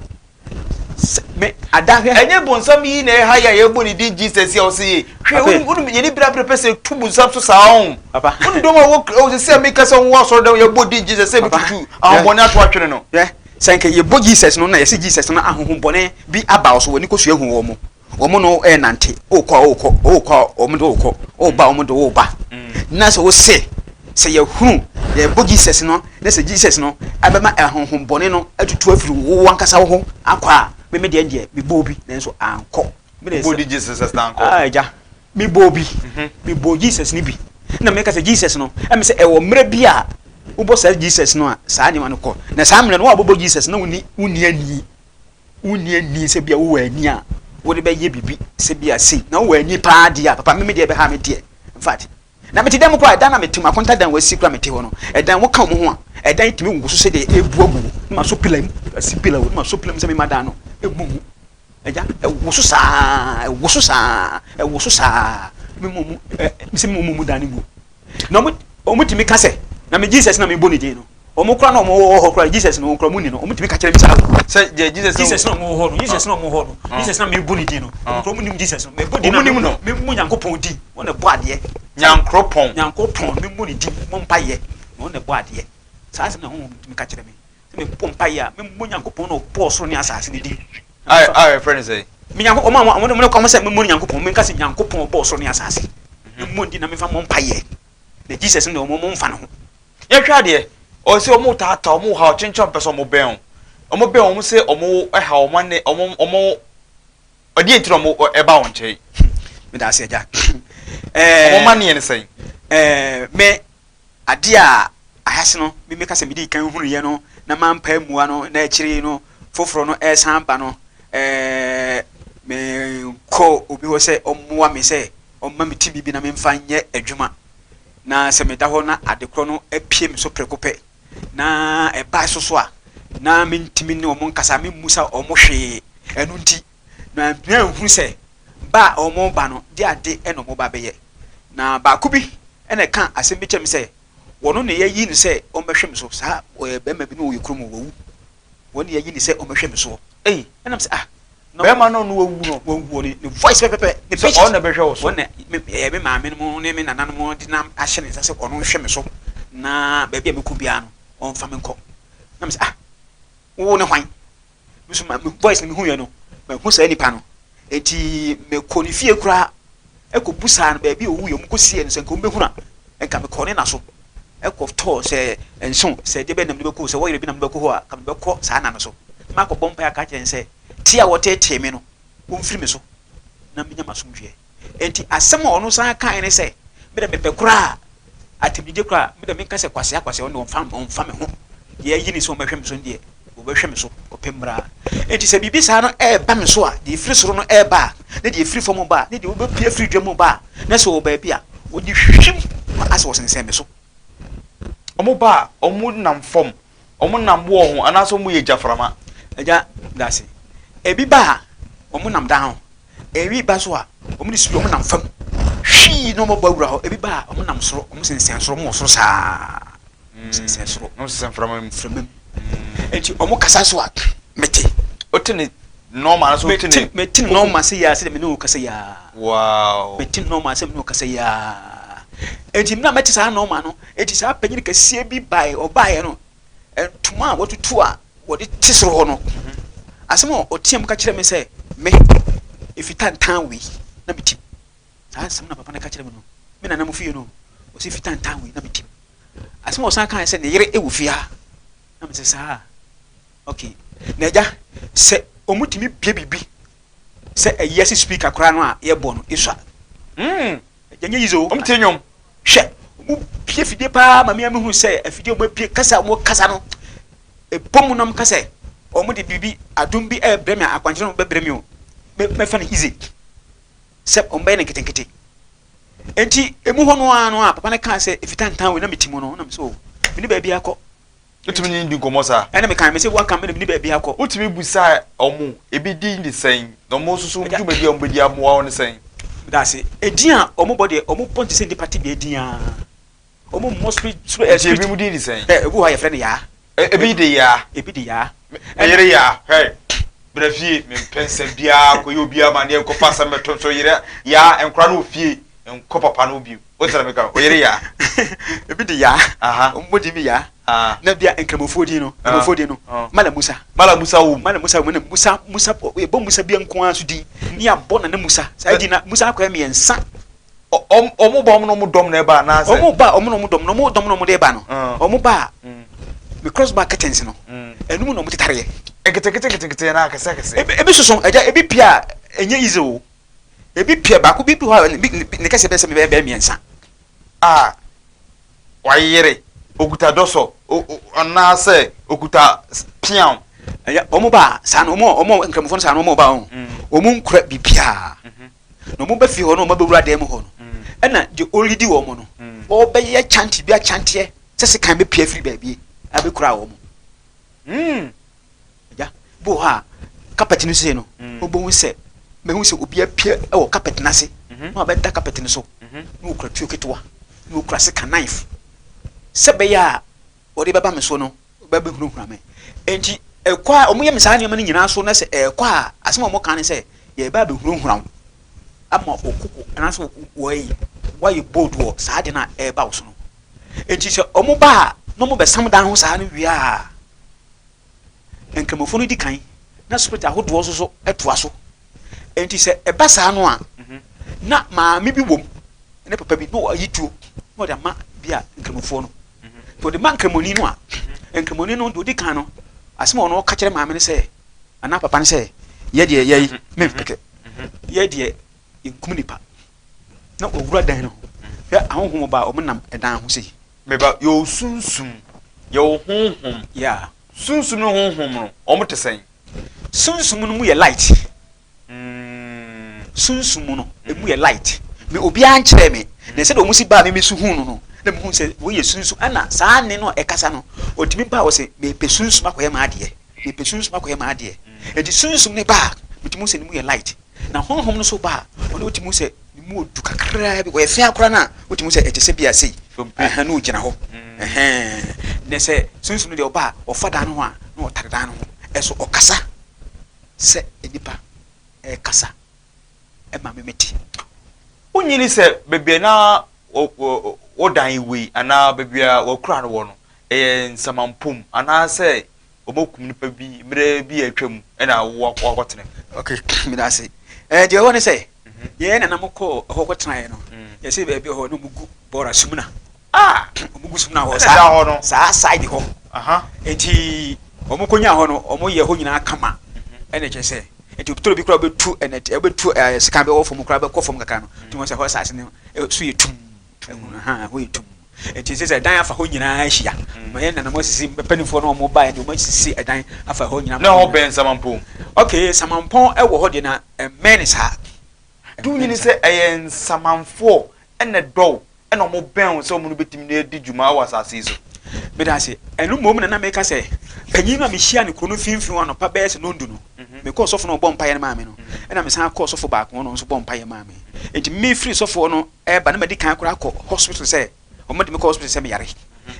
sɛ me ada hwɛ. Ɛnyɛ bonsam yi na ɛha yɛ a yɛbɔ ne din Jesus yi a ɔsɛ yɛ. Hwɛ, wonim wonim yɛne bere abere pɛ sɛ tu bonsam so saa ɔn. Papa. Wonim dɔm a wɔ ɔsɛ sɛ meka sɛ wɔwɔ asɔre dɛm yɛbɔ din Jesus sɛ bɛtutu ahombɔne ato atwene no. Hwɛ, sɛ nka yɛbɔ Jesus no na yɛsɛ Jesus no ahohombɔne bi aba wo so w'ani kɔsua hu wɔn. Wɔn ne wo renante, wokɔ a wokɔ, wokɔ a wɔn de wokɔ, woba a wɔn de woba. Na sɛ wose sɛ yɛhunu yɛbɔ Jesus no na sɛ Jesus no ɛbɛma ahonhom bɔne no atutu afiri wo ankasa wo ho akɔ a, me me deɛ deɛ mebɔɔ bi nanso ankɔ. Wobɔ di Jesus na ankɔ? Ah, agya, mebɔɔ bi, mebɔɔ Jesus no bi. Na meka sɛ Jesus no, ɛmɛ sɛ ɛwɔ mmerɛ bi a wobɔ saa Jesus no a saa nneɛma no kɔ. Na saa mmerɛ no wo a wobɛbɔ Jesus no wonni wonni ani. Wonni ani sɛ bia wowɔ ani a wode bɛyɛ biribi sɛ bia sei na wowɔ ani paa deɛ a papa me me deɛ ɛbɛha me deɛ infact na mete dan mu koraa ɛdan na mete mu akonta dan wasi koraa mete hɔ no ɛdan woka wɔn ho a ɛdan tumi woso sɛ deɛ ebu agu na ma so pila mu asi pila wɔ na ma so pila mu sɛ mema dan no ebu mu ɛgya ɛwoso saa ɛwoso saa ɛwoso saa me mu mu ɛ sɛ me mu mu dan no mu na wɔn wɔn tumi ka sɛ na me Jesus na me bɔ ne din no Wɔn koraa na wɔn wɔ hɔ koraa Jesus na wɔn koraa wɔn ni no wɔn tumi ka kyerɛ mi saa. Sɛ deɛ Jesus Jesus na wɔn wɔ hɔ no Jesus na wɔn wɔ hɔ no Jesus na mi bu ne din no wɔn koraa wɔn nim Jesus no mɛ bɔ din na mɛ mu Nyankopɔn din wɔn na bɔ adeɛ. Nyankoropɔn. Nyankopɔn mɛ mu ne din mɔ mpa yɛ na wɔn na bɔ adeɛ saa asɛm na honhom tumi ka kyerɛ mi sɛ mɛ bɔ mpa yɛ a mɛ mu Nyankopɔn na ɔbɔ ɔsoro ne asase ne din. A a yɛfrɛ no sɛ. Me Nyankopɔn wɔn a wɔn wɔn wɔn sɛ mɛ mu Nyankopɔn mɛ nka sɛ Nyankopɔn ɔbɔ ɔsoro ne asase mɛ mu din na mɛ fa mɔ mpa yɛ na Jesus no deɛ wɔn wɔn mfa ne ho. Yɛnhwɛ adeɛ, ɔse ɔmo taataa, ɔmo haw, kyenkyen ɔmo pɛ sɛ ɔmo bɛn wo. Ɔmo bɛn wo, ɔmo se ɔmo haw, ɔmo ane, ɔmo, ɔmo, ɛdeɛn nti na ɔmo ɛba wo nkyɛn? Meda ase agya. Ɔmo amaneɛ ne sɛn? Ɛɛ, me, adeɛ a ahase no, me meka sɛ medii kan hunuiɛ no, na mampae mua no, na akyire yi no, foforɔ no ɛresan ba no, ɛɛ, menkɔɔ obi hɔ sɛ ɔmmoa me sɛ ɔmma me tumi bi na memfa nyɛ adwuma. Na sɛ meda hɔ na ade korɔ no apue me so prɛko pɛ, na ɛba so so a, na mentumi ne wɔn nkasa, memmusa wɔn hwee. Ɛno nti, mantumi anhunu sɛ ba a wɔreba no de ade na wɔreba abɛyɛ. Na baako bi na ɛka asɛm bi kyerɛ me sɛ, wɔno na yɛayi no sɛ ɔmmɛhwɛ me so. Saa barima bi na ɔwɔ yɛn kurom, wawu. Wɔn na yɛayi no sɛ ɔmmɛhwɛ me soɔ. Ei! Ɛna mesɛ, ah, Na bɛrima no ɔno wawu no. Wawu wɔ ne ne voice pɛpɛpɛ. Ne pictures. Sɛ ɔno na ɛbɛhwɛ wo so. Wɔn na me ɛyɛ me maame nom ne me nana nom de nam ahyɛ ne nsa sɛ ɔno nhwɛ me so na baabi a mekɔ biara no ɔmfa me nkɔ. Na me sɛ ah wo ne hwan? Me nso ma me voice no mehu yɛ no mahu saa nipa no. Enti mekɔ ne fie koraa ɛkɔ busaa no baabi a owu yɛ ɔmo kɔ sie no sɛ nka ɔmo bɛhunu a nka mekɔ ne na so ɛkɔ tɔɔ sɛ nso sɛ ɛdeɛ bɛn na mede bɛkɔ sɛ wɔyere bi na mede bɛkɔ hɔ a nka mede bɛkɔ saa na no so. Makɔ bɔ mpaeɛ aka akyerɛ no sɛ Te a wɔteetee me no, wɔmfiri me so na menya m'asomdwoeɛ. Enti asɛm a ɔno san kaeɛ ne sɛ, Me deɛ mepɛ koraa a, atɛmdidie koraa a, me deɛ menka sɛ kwasea kwasea, ɔno deɛ ɔmfa, ɔmfa me ho. Deɛ ayi ne sɛ ɔmmɛhwɛ me so no deɛ, wɔbɛhwɛ me so kɔpem mmerɛ a. Enti sɛ biribi saa no reba me so a, deɛ ɛfiri soro no reba a, ne deɛ ɛfiri fam reba a, ne deɛ wɔbɛpue afiri dwa mu reba a, na sɛ ɔwɔ baabi a, wɔde hwim ma asɛ wɔsensɛn me so. Wɔba a, wɔnam fam Wɔn nam boɔ ho anaasɛ wɔn yɛ gyaframa. Agya dase. Ebi ba a, wɔn nam dan ho. Ebi ba nso a, wɔn de sui, wɔn nam fam. Hwii na wɔn bɔ awura hɔ. Ebi ba a, wɔn nam soro, wɔn sensɛn soro, wɔn wɔ soro saa. Wɔn sensɛn soro. Wɔn sensɛn mframa mu. Mframa mu. Eti wɔn kasa so a, mete. Wote ne. Normal anaasɛ wote ne. Mete no normal sɛ yia sɛdeɛ me ne wo kasa yi ara. Wow. Mete no normal sɛ me ne wo kasa yi ara. Enti mmerɛ a mɛte saa normal no, enti saa panyin kɛseɛ bi baeɛ, ɔbaeɛ no, ntoma a watutu a wɔde te soro hɔ no, asɛm a ɔteam ka kyerɛ me sɛ, me, efi tantan wei na metim. Saa asɛm na papa no ka kyerɛ me no, me nana mo fie no, ɔsɛ efi tantan wei na metim. Asɛm a ɔsan kaeɛ sɛ ne yere wɔ fie ha. Na mese saa. Ok na agya sɛ ɔmo tumi bie biribi sɛ ayi ase speaker koraa no a yɛbɔ no esua. Mm. Agya nyɛ yize o. Ɔmo tie nnwom. Hwɛ ɔmo bie fidie paa ma me a mehunu sɛ afidie ɔmo abie kasa a ɔmo kasa no ɛbɔ mu na ɔmo ka sɛ ɔmo de biribi adom bi ɛrebrɛ me a akwankyerɛ no bɛbrɛ me o. Mɛfa no easy sɛ ɔmo bɛyɛ no nketenkete. Enti emu hɔ no ara no a papa no kaa sɛ efitantan wei na mete mu no na me sɛ o mene baabi akɔ. Wotumi ne no di nkɔmmɔ saa? Ɛna mekae, mese, Woaka me na menni baabi akɔ. Wotumi bisa wɔn, ebi din de sɛn, na wɔn nso so dwumadi a wɔbɛdi amoa wo ne sɛn? Meda ase. Edin a wɔbɔ deɛ, wɔbɔ no te sɛ nnipa tebea din ara. Wɔmmɔ spirit, spirit. Nti ebinom din de sɛn? Ɛ, ebi wɔ hɔ a yɛfrɛ no Yaa. Ebi de Yaa. Ebi de Yaa. Me yere Yaa, hwɛ, bra fie, mempɛ nsɛm biara, nkɔyɛ obiara amaneɛ, nkɔfa asɛm mmɛto me so, yere Yaa, nkwadaa no wɔ fie, nkɔ papa no bio. Wote na meka o yere yaa. Ebi de yaa. Aha. Wɔn bɔ din bi yaa. Ah. Na bia nkramofoɔ din no, nkramofoɔ din no. Mala Musa. Mala Musa wom. Mala Musa wom na Musa Musa yɛbɔ Musa bi nko ara so din. Ne yɛabɔ Nana Musa. Saa din na Musa akɔyɛ mmiɛnsa. Wɔn ba wɔn na wɔn dɔm na ɛba anaasɛ. Wɔn ba wɔn na wɔn dɔm na wɔn dɔm na wɔn de ba no. Wɔn ba a me cross bar curtains no. Ɛnum na wɔn tetareɛ. Nketenkete nketenkete anaa akɛse akɛse. Ebi soso agya ebi pia a ɛnyɛ easy o. Ebi pia baako bi bi hɔ a ne kɛseɛ bɛyɛ sɛ bɛyɛ bɛyɛ mmiɛnsa. A wayere, okuta dɔsɔ anaasɛ okuta peaw. Ɛyɛ wɔn ba a saa no wɔn wɔn nkramofoɔ no saa no wɔn ba wɔn wɔn nkura biribiara na wɔn ba fie hɔ no wɔn abɛwura dan mu hɔ no ɛna deɛ ɔredi wɔn no ɔbɛyɛ kyanti bi akyanteɛ sɛ sekan bɛpia firi baabi abɛkura wɔn. Agya, bi wɔ hɔ a, carpet no sei no, wobɛhu sɛ, mɛhu sɛ obi apue wɔ carpet no ase, na wabɛda carpet no so, na ɔkura tuo ketewa, na ɔkura sika knife, sɛ ɛbɛyɛ a wɔde bɛba me so no, bɛbɛhunahuna me. Enti, ɛkɔ a, wɔyɛ me saa nneɛma no nyinaa so, na sɛ ɛkɔ a, asɛm a wɔka ne sɛ, yɛreba abɛhunahuna wo, ama wo koko, anaasɛ wɔayi, woayɛ bold wɔ saa ade no a ɛreba wo so no. Enti sɛ wɔba a, na wɔbɛsam dan ho saa no wie a, Nkramofo no di kan na spirit ahodoɔ nso so toa so. Enti sɛ ɛba saa no a, na maame bi wom ne papa bi na ɔyi tuo na ɔde ama bi a nkramofoɔ no. Nti ɔde ma nkramoni no a, nkramoni no deɛ ɔdi kan no, asɛm a ɔno ɔka kyerɛ maame no sɛ anaa papa no sɛ, yɛ deɛ yɛyi mempɛkɛ, yɛ deɛ yɛnkum nipa. Na ɔwura dan no ho. Hwɛ ahonhom ba a wɔnam ɛdan ho sei. Me ba, yɛwɔ sunsum, yɛwɔ honhom. Yeah. Sunsum ne honhom no, wɔn te sɛn? Sunsum no mu yɛ light. Sunsum no, emu yɛ light. Me obiara nkyerɛɛ me. Na sɛdeɛ wɔn si baa me me so huu no no, na mehu sɛ wei yɛ sunsum. Ɛna saa nne no a ɛkasa no, ɔtumi baa hɔ sɛ, mepɛ sunsum akɔyɛ m'adeɛ. Mepɛ sunsum akɔyɛ m'adeɛ. Enti sunsum no ba a, metumi hu sɛ ne mu yɛ light. Na honhom no nso ba a, ɔno wotumi hu sɛ ne mu odu kakraa bi. Ɔyɛ fea koraa no a, wotumi hu sɛ ɛte sɛ bi a sei. Ɛhɛn, na ogyina hɔ. Ɛhɛn. Na sɛ sunsum no deɛ ɔba a, ɔfa dan no ho a, na ɔtare dan no ho. Ɛso ɔkasa sɛ nnipa ɛrekasa ɛma me mete. Wonyini sɛ baabi a na wo dan wɔ yi anaa baabi a w'akura no wɔ no, ɛyɛ nsamampom anaasɛ wɔakum nipa bi mmerɛ bi a atwa mu na wakɔtena mu. Ok, meda ase. Eh, deɛ ɛwɔ ne sɛ, yɛn nana mo kɔɔ ɛhɔ kɔtenaeɛ no, yɛsɛ baabi hɔ na wɔgu bɔɔla sumina. Ah! Wɔgu sumina hɔ saa, saa side hɔ. Enti wɔn kɔnyaa hɔ no, wɔn yɛ hɔ nyinaa kama. Ɛna kyerɛ sɛ, nti toro bi koraa wobɛtu ɛnɛ, wobɛtu ɛɛ sekan bɛwɔ fam koraa bɛkɔ fam kakra no, nti wɔn sɛ hɔ asase no so yɛ tum. Ɛhɔ yɛ tum. Enti ɛsɛ sɛ ɛdan afa hɔ nyinaa ahyia. Ma yɛn nananom asisi, mpanimfoɔ no wɔn baeɛ deɛ wɔn asisi ɛdan afa hɔ nyinaa. Na ɛhɔ bɛn Samampɔn? Okay, Samampɔn ɛwɔ hɔ deɛ na ɛmmɛn ne saa. Do nyini sɛ ɛyɛ nsamanfoɔ ɛna ɛdɔ wo ɛna wɔn bɛn wo sɛ wɔn no bɛtumi de adi dwuma wɔ asase yi so? Meda ase. Ɛno mmom na na meka sɛ panyin no a mehyia no kuro no mfimfini hɔ anɔpa bɛyɛ sɛ nondu no, mekɔɔ sɔfo no a ɔbɔ mpaeɛ no maa me no, ɛna mesan kɔɔ sɔfo baako hɔ na ɔno nso bɔɔ mpaeɛ maa me. Enti mefiri sɔfoɔ no ɛreba na madi kan koraa akɔ hospital sɛ wɔn de me kɔ hospital sɛ meyare.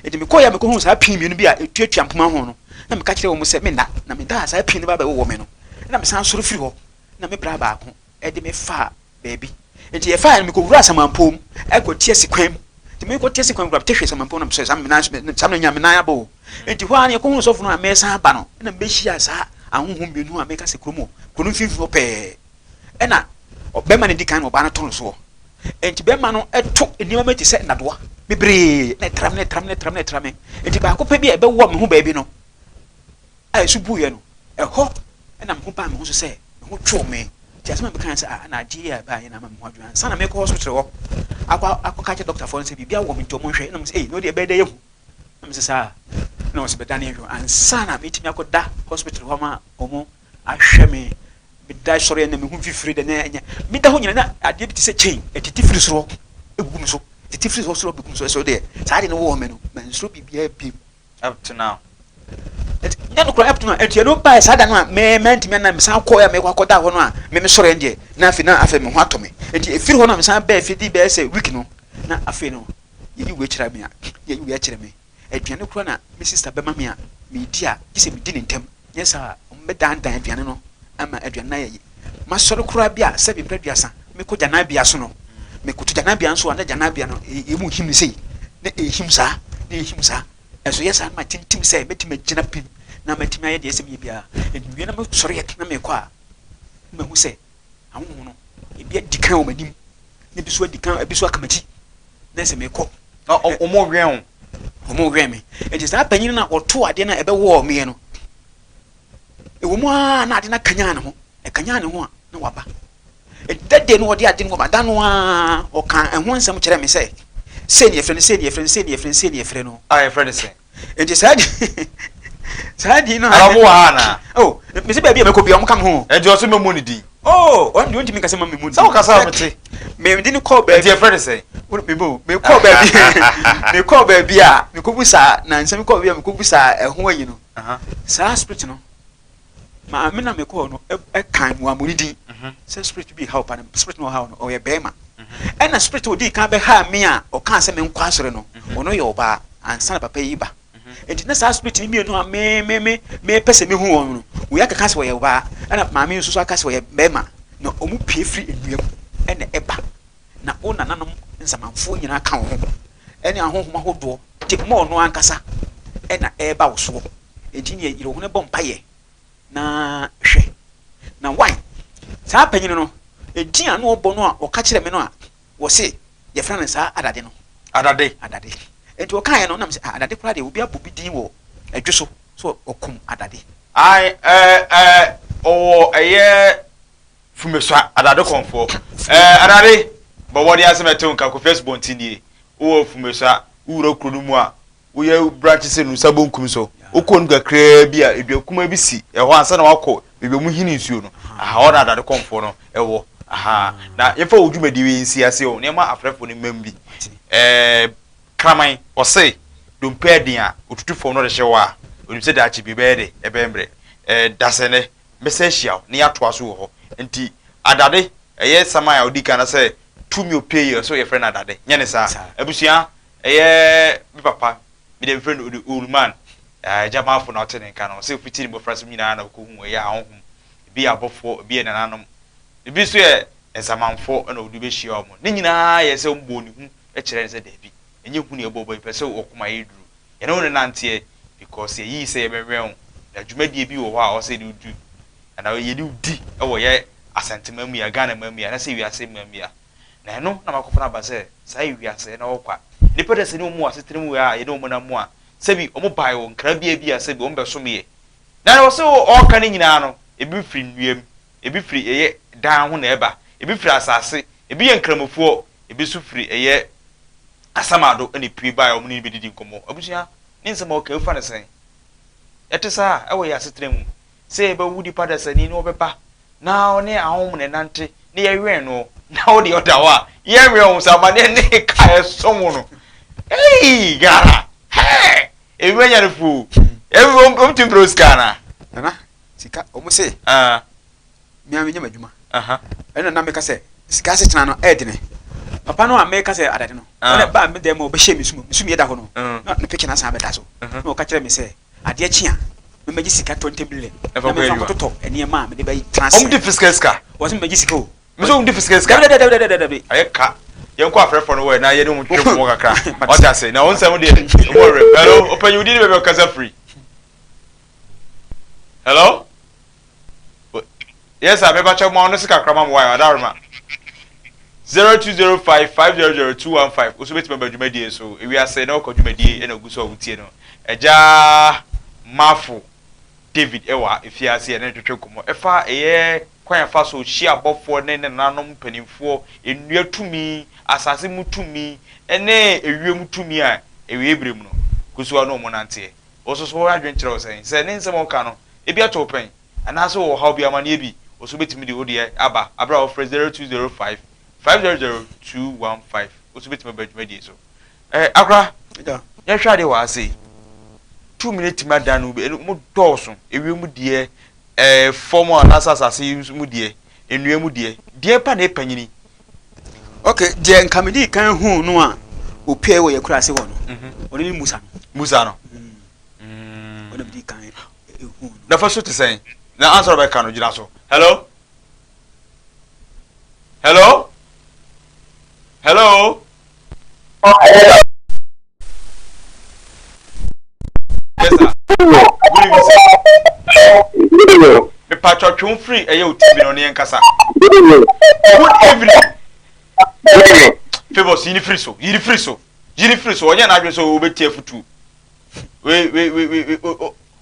Enti mekɔeɛ a mekɔhuu saa pin mmienu bi a ɛtuatua mpoma ho no, na meka kyerɛ wɔn sɛ menna, na meda a saa pin no ba bɛwowɔ me no. Ɛna mesan sɔre firi hɔ na me bra baako de me faa baabi. Nti yɛfaeɛ no mekɔwuraa Samampong mu kɔ Tiasi kwan mu. Nti mekɔ Tiasi kwan mu koraa mete hwee Samampong na mesɔre saa me nan saa menya me nan abɔ o. Nti hɔ ara no yɛkɔhuu sɔfo no a mesan aba no ɛna mebɛhyiaa saa ahonhom mmienu a meka sɛ kurom hɔ, kuro no mfimfini hɔ pɛɛ. Ɛna bɛrima no di kan na ɔbaa no to no soɔ. Nti bɛrima no to nneɛma bi te sɛ nnadoa bebree na ɛtra me na ɛtra me na ɛtra me na ɛtra me. Nti baako pɛ bi a ɛbɛwɔ me ho baabi no a ɛso buiɛ no, ɛhɔ na me ho baa me ho so sɛ me ho twoo me. Nti asɛm a mekaeɛ sɛ, ah, na adeɛ yi a ɛbaeɛ na ama me ho adwo ansa na mekɔ hospital hɔ akɔ akɔka kyerɛ dɔktafoɔ no sɛ biribi awɔ me nti ɔmo nhwɛ. Ɛna ɔmo sɛ, ei, na wodeɛ ɛbɛyɛ dɛ yɛhu. Na mese saa. Na ɔsɛ bɛdane nhwɛ ansa na metumi akɔda hospital hɔ ama ɔmo ahwɛ me. Meda sɔre na mehu mfifire dɛ na ɛnyɛ. Meda hɔ nyina na adeɛ bi te sɛ chain ɛtete firi soro ɛgugu me so. Tete firi soro bɛgu me so. Ɛsɛ deɛ saa adeɛ no wɔ me no, mansuro biribiara bio. Up to now. Nyɛ no koraa up to now. Nti ɛno baeɛ saa da no a me mantumi anna mesan kɔɛ a mekɔ akɔda hɔ no a me mesɔre deɛ na afei na afei me ho atɔ me. Nti ɛfiri hɔ no a mesan bɛɛ fie di bɛyɛ sɛ week no na afei no yɛyi wei kyerɛ me a yɛyi wei akyerɛ me. Aduane koraa na me sister bɛma me a medi a gye sɛ medi no ntɛm nyɛ saa a wɔbɛdandan aduane no ama aduane no ayɛ ye. Masɔre koraa bi a sɛbe mprɛ aduasa mekɔ gyananbea so no mekoto gyananbea nso a na gyananbea no emu him sei na ɛhim saa na ɛhim saa. Ɛso yɛ saa na matintim sɛ mɛtumi agyina pim na matumi ayɛ deɛ ɛsɛ meyɛ biara. Nti mewie na mesɔre yɛ na mekɔ a na mahu sɛ ahonhom no ebi adi kan wɔ m'anim na ebi nso adi kan ebi nso aka m'akyi na sɛ mekɔ. Na wɔn wɛn wo. Wɔn wɛn me. Nti saa panyin no a ɔtoo adeɛ no a ɛbɛwɔɔ meɛ no, ɛwɔ mu ara na ade no akanyan ne ho. Ɛkanyan ne ho a na waba. Da de no ɔde ade no ba da no ara ɔka ɛho nsɛm kyerɛ me sɛ sei ne yɛfrɛ no sei ne yɛfrɛ no sei ne yɛfrɛ no sei ne yɛfrɛ no. A yɛfrɛ no sɛn? Nti saa di saa di no. Ara ɔmo wɔ ha anaa? Oh, mesi baabi a mɛkɔ bia ɔmo ka me ho. Ɛnti ɔso mɛmu ne din. Oh, ɔno deɛ ɔntumi nkasa ma memu din. Sɛ ɔkasa a mete. Mede no kɔɔ baabi. Ɛnti yɛfrɛ no sɛn? Mebo, mekɔɔ baabi mekɔɔ baabi a mekɔbu saa na nsɛm kɔɔ baabi a mekɔbu saa ɛho ayi no. Saa spirit no. Maame na mekɔɔ no kan mu amoni din mhm. sɛ spirit bi haw pa no spirit no ɔhaw no ɔyɛ bɛrima mhm. ɛna spirit odi kan bɛhaa me a ɔkaa sɛ menkɔ asɔre no mhm. ɔno yɛ ɔbaa ansa na papa yi ba nti na saa spirit no mmienu a me me me mepɛ sɛ mehu wɔn no wei akeka sɛ ɔyɛ ɔbaa ɛna maame nso so aka sɛ ɔyɛ bɛrima na wɔn pie firi nnua mu ɛna ɛba na wo nananom nsamanfoɔ nyinaa ka wo ho ɛne ahonhom ahodoɔ te mma ɔno ankasa ɛna ɛreba wo soɔ. Enti neɛ yere wo ho na bɔ mpaeɛ na hwɛ. Na why? Saa panyin no, edin a na ɔbɔ no a ɔka kyerɛ me no a wɔse yɛfrɛ no saa Adade no. Adade. Adade. Enti ɔkaeɛ no na mese ah Adade koraa deɛ obi abɔ bi din wɔ ɛdwo so sɛ ɔkum Adade. Ae ɛɛ ɛɛ ɔwɔ ɛyɛ Fumesua Adade kɔnfoɔ ɛɛ Adade bɔ mmɔden ara sɛ mɛte wo nka Kofi Asubɔnten nie wowɔ Fumesua wowura kuro no mu a Woyɛ branch sɛ no nsa bonkum so. Wokɔ no kakraa bi a, dua kumaa bi si ɛhɔ ansa na wakɔ baabi a wɔhini nsuo no. Aha, hɔ na adade kɔmfoɔ no wɔ. Aha, na yɛmfa wo dwumadie wei nsi ase o, na yɛma afrɛfoɔ no mmam bi. Ɛɛ, kraman, ɔse dompe ɛden a, ɔtutu fam na ɔde hyɛ hɔ a, ɔnim sɛ daakye bi ɛbɛyɛ dɛ, ɛbɛyɛ mmerɛ. Ɛɛ, dasɛnɛ, mɛsan ahyia wo na yɛatoa so wɔ hɔ. Nti, adade, ɛyɛ saman a ɔdi kan anaasɛ tumi a ɔpue yi, ɔse yɛfrɛ no adade. Nyɛ ne saa? Abusua, Ɛyɛ me papa, me deɛ mefrɛ no the old man, Agya Marfo na ɔte ne nka no, ɔsɛ ofiti ne mmɔfrasɛm nyinaa na ɔkɔhu ɛyɛ ahonhom, ebi yɛ abɔfoɔ, ebi yɛ nananom, ebi nso yɛ nsamanfoɔ na ɔde bɛhyia wɔn. Ne nyinaa yɛ sɛ wɔbɔɔ ne hu kyerɛɛ no sɛ daabi, ɛnyɛ hu na yɛbɔ bɔ, yɛpɛ sɛ ɔkoma yɛ duru, yɛne wo nenanteɛ because yɛyii sɛ yɛbɛwɛn wo, na dwumadie bi wɔ hɔ a ɔsɛ yɛde wo du, anaa yɛde wo di wɔ yɛ Asanteman mu yi a, Ghana man mu yi a, anaasɛ wiase man mu yi a. Na ɛno na makɔfa no aba sɛ saa yɛ wiase na ɔkwa. Nnipa da sɛ ne wɔn wɔ asetena mu a yɛne wɔn nam mu a, sɛbi wɔn bae wɔ nkrabea bi a sɛbi wɔn bɛsom yɛ. Na wɔ sɛ ɔreka ne nyinaa no, ebi firi nnua mu, ebi firi ɛyɛ dan ho na ɛba, ebi firi asase, ebi yɛ nkramofoɔ, ebi nso firi ɛyɛ asamado na epue bae a wɔn ne no bɛdidi nkɔmmɔ. Abusua, ne nsɛm a ɔka yi, wofa no sɛn? Ɛte saa wɔ yɛn asetena mu. Sɛ yɛbɛwo nipa dasani na ɔbɛba na ɔne ahonhom na ɛnante na yɛwɛn no na wo deɛ ɔda hɔ a yɛnwɛn wo sɛ amaneɛ ne ka ɛsom wo no ei Ghana hɛɛ ebi anya no fo ebi wɔn tumi brɛ sika ana. Nana sika wɔn se mea menyɛ m'adwuma ɛna na meka sɛ sika asetena no ɛɛdene papa no a meka sɛ adade no ɔna baa me dɛm a ɔbɛhyɛ me sum me sum yɛ da hɔ no na ne picture no asan abɛda so na ɔka kyerɛ me sɛ adeɛ kye a. Memmɛgye sika 20 million Ɛfa na kɔ memfa adwuma. nkɔtotɔ nneɛma a mede bɛtena ase. Ɔmo de fisika sika. Wɔse memmɛgye sika o. Mesɛ ɔmo de fisika sika. Dabi dabi dabi dabi dabi. Ayɛ ka. Yɛnkɔ afrɛfoɔ no hɔ ɛ na yɛne wɔn twetwe nkɔmmɔ kakra. Wate ase? Na wo nsɛm deɛ, ɛmu ɔwerɛ. Hello, ɔpanyin, wo din ne baabi a wokasa firi? Hello? Yes sir, meba kyɛ ma ɔno se kakra ma mo wae, ɔdaroma. 0205 500 215 wo so bɛtumi aba dwumadie so ewiase na ɔkɔ dwumadie ɛna ogu so a wotie no agya Mafo David ɛwɔ efiase ɛne twetwe nkɔmmɔ ɛfa ɛyɛ kwan ɛfa so hyia abɔfoɔ ne ne nananom mpanimfoɔ nnua tumi asase mu tumi ɛne ewiem tumi a ewie bere mu no kusuwa no ɔmo nanteɛ Wo nso so w'adwene kyerɛ wo sɛn? Sɛ ne nsɛm a ɔka no, ebi ato wo pɛn, anaasɛ wowɔ ɔhaw bi, amanneɛ bi, wo nso wobɛtumi de wo deɛ aba berɛ a wofrɛ 0205 500 215. Wo nso wobɛtumi aba dwumadie so. Eh, akora, yɛhwɛ adeɛ wɔ ha sei. Tumi no atumi adan no, ɛno mu dɔɔso, ewiem deɛ, eh, fam anaasɛ asase yi mu deɛ, nnua mu deɛ, deɛ pa na ɛpanyini. Ok, deɛ nka medii kan huu no a ɔpuee wɔ yɛn kuraase hɔ no, ɔno ne Musa no. Musa no. Ɔno na medii kan huu no. Nafa so te sɛn? Na ansa na ɔbɛka no, gyina so. Hello? Hello? Hello? Yes, sir. Good evening, sir. Good evening. Mepatwa twom firi ɛyɛ o TV no ne yɛn kasa. Good evening. Good evening. Good evening. Favours yini firi so, yini firi so, yini firi so. Ɔnyɛ n'adwene sɛ ɔbɛtie afutuo. Wei wei wei wei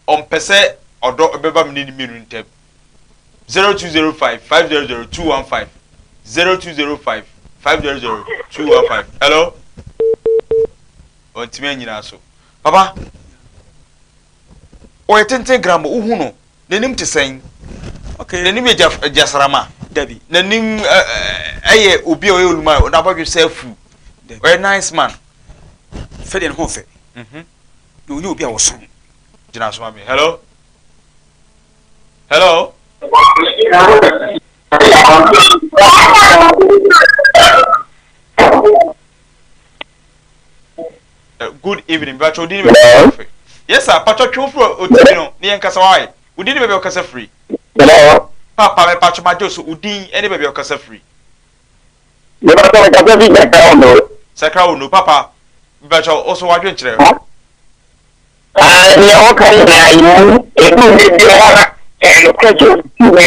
ɔmpɛ sɛ ɔdɔ bɛba me ne ne mmienu ntam. 0205 500 215 0205 500 215. Hello. Ɔntumi anyina so. Papa, ɔyɛ tenten gram, wohu no, n'anim te sɛn? Okay. N'anim yɛ gyasrama. Dabi. N'anim ɛyɛ obi a ɔyɛ oluma, n'abɔdwe sɛ afu. Ɔyɛ nice man. Fɛ deɛ ne ho fɛ. Na ɔnyɛ obi a wɔso. Gyina so ma me. Hello. Hello. Good evening. Pacho odi ni baabi ɔfiri. Yes sir, pacho twe firi otv no ne yɛn kasa wae. Odi ni baabi ɔkasa firi. Hello. Papa me pacho ma so odin ne baabi ɔkasa firi. Me pacho me kasa fi Sakra Ondo. Sakra Ondo papa. Pacho oso wadwen kyerɛ. Ah, nea wɔka nyinaa emu edu mmere bi wɔ hɔ a ɛyɛ nokorɛ sɛ otu hɔ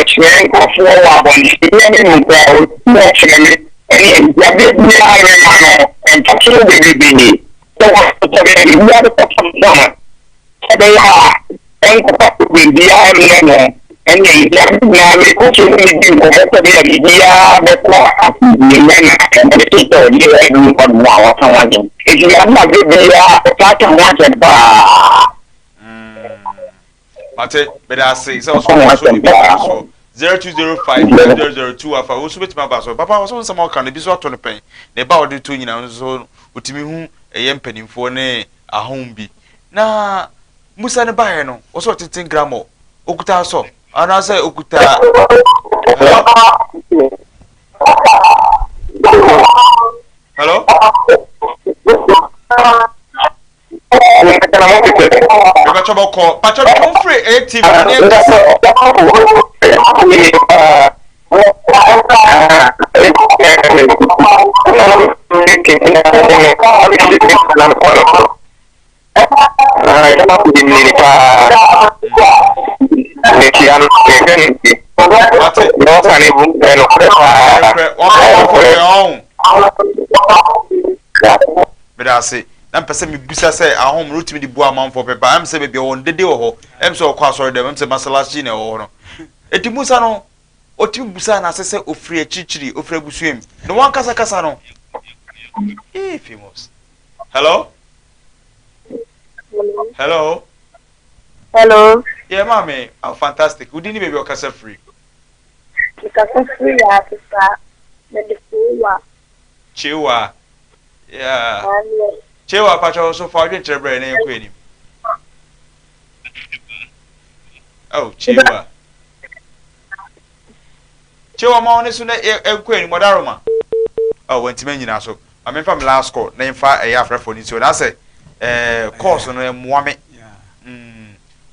kyerɛ nkurɔfoɔ wɔ abɔnten ne mu koraa otu hɔ kyerɛ me ɛne nti aberɛ biara mema no mfatoho bebrebe sɛ wɔsɔ bɛyɛ biribiara bɛkɔ kama sɛ ɛbɛyɛ a ɛnkɔfa problem biara mmrɛ no ɛne nti aberɛ nyinaa mekɔ so ne no di nkɔmmɔ sɛ ɛbɛyɛ a biribiara bɛkɔ asomdwoeɛ mu na ɛbɛte sɛ ɔde aduru hɔ nom a waka ho asɛm. Enti na bere biara ɔtaa ka ho asɛm paa. Mate, meda ase sɛ ɔso ɔso ɔso ebi aba so. 0205 5002 afa wo nso bɛtumi aba so. Papa ɔso nsɛm a ɔka no ebi nso ato no pɛn. Na ɛba a ɔde to nyinaa nso ɔtumi hu ɛyɛ mpanimfoɔ ne ahom bi. Na Musa no baeɛ no, ɔsɛ ɔtenten grammɔ, ɔkuta asɔ anaasɛ ɔkuta hello? Hello? Bɛbɛtɔ bɔkɔ. Patɔ bi mo firi ATV ne nkasa. Meda ase. Na mpɛ sɛ mebisa sɛ ahom no wotumi de boa amanfoɔ pɛ ba ɛm sɛ baabi a wɔn dede wɔ hɔ ɛm sɛ ɔkɔ asɔre dɛm ɛm sɛ masalakyi na ɛwɔ hɔ no. Eti Musa no otumi busaa n'ase sɛ ofiri akyirikyiri ofiri abusua mu na wankasa kasa no. Ee famous. Hello. Hello. Hello. Yeah, maame. Oh, fantastic. Wodi ni baabi ɔkasa firi. Mekasa firi yɛ asesa. Mede Chewa. Chewa. Yeah. Chewa, pacho so fa adwen kyerɛ brɛ na yɛnkɔ anim. Oh, Chewa. Chewa ma wo so na ɛnkɔ anim ɔdaroma. Oh, wantumi anyina so. Ma memfa me last call na yɛmfa ɛyɛ afrɛfoɔ no nsuo na sɛ ɛɛ course no ɛmmoa me.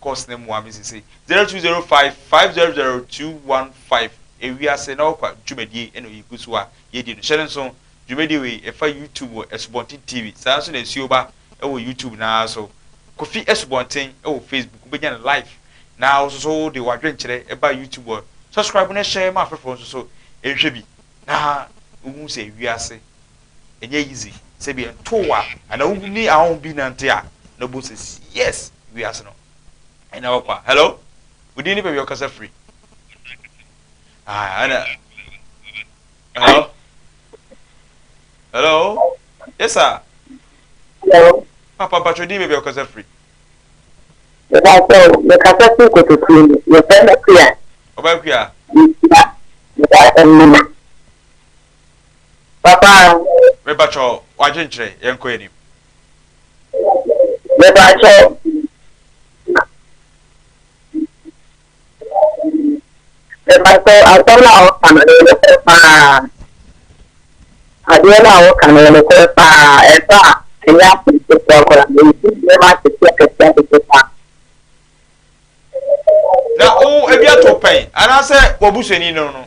Course no mmoa me sesei. 0205 500 215 Ewiase na ɔkwa dwumadie ɛna yɛgu so a yɛdi no. Hyɛ no nso, dwumadie wei ɛfa YouTube wɔ Asubɔnten TV, saa nso na Asuoba ɛwɔ YouTube no ara so. Kofi Asubɔnten ɛwɔ Facebook, wobɛnya no live. Na wo nso so wode w'adwenkyerɛ ɛba YouTube hɔ, subscribe na hyɛ ma afoforɔ nso so nhwɛ bi na wohu sɛ wiase ɛnyɛ easy sɛ bi ɛnto wo a anaa wo ne ahɔho bi nante a na wobɛhu sɛ yes wiase no ɛna wɔkɔ a. Hello, wo din ne baabi a wokasa firi? Ah, ɛna hello hello yes sir. Hello. Papa mpatwɔ din baabi a wokasa firi? Mepakyɛw, mekasa fi Kotokuo mu. Yɛfrɛ me Akua. Ɔba Akua. Mehyira mepakyɛw mema. Papa. Mepakyɛw, w'adwenkyerɛ, yɛnkɔ anim. Mepakyɛw. Mepakyɛw, asɛm no a woka no, ɛyɛ nokorɛ paa. Adeɛ no a woka no, ɛyɛ nokorɛ paa. Ɛba a, ɛnyɛ asɛm ketewa koraa. Ɛsi nneɛma akɛseɛ akɛseɛ akɛseɛ paa. Na wo ebi ato pɛn anaasɛ w'abusuani no no?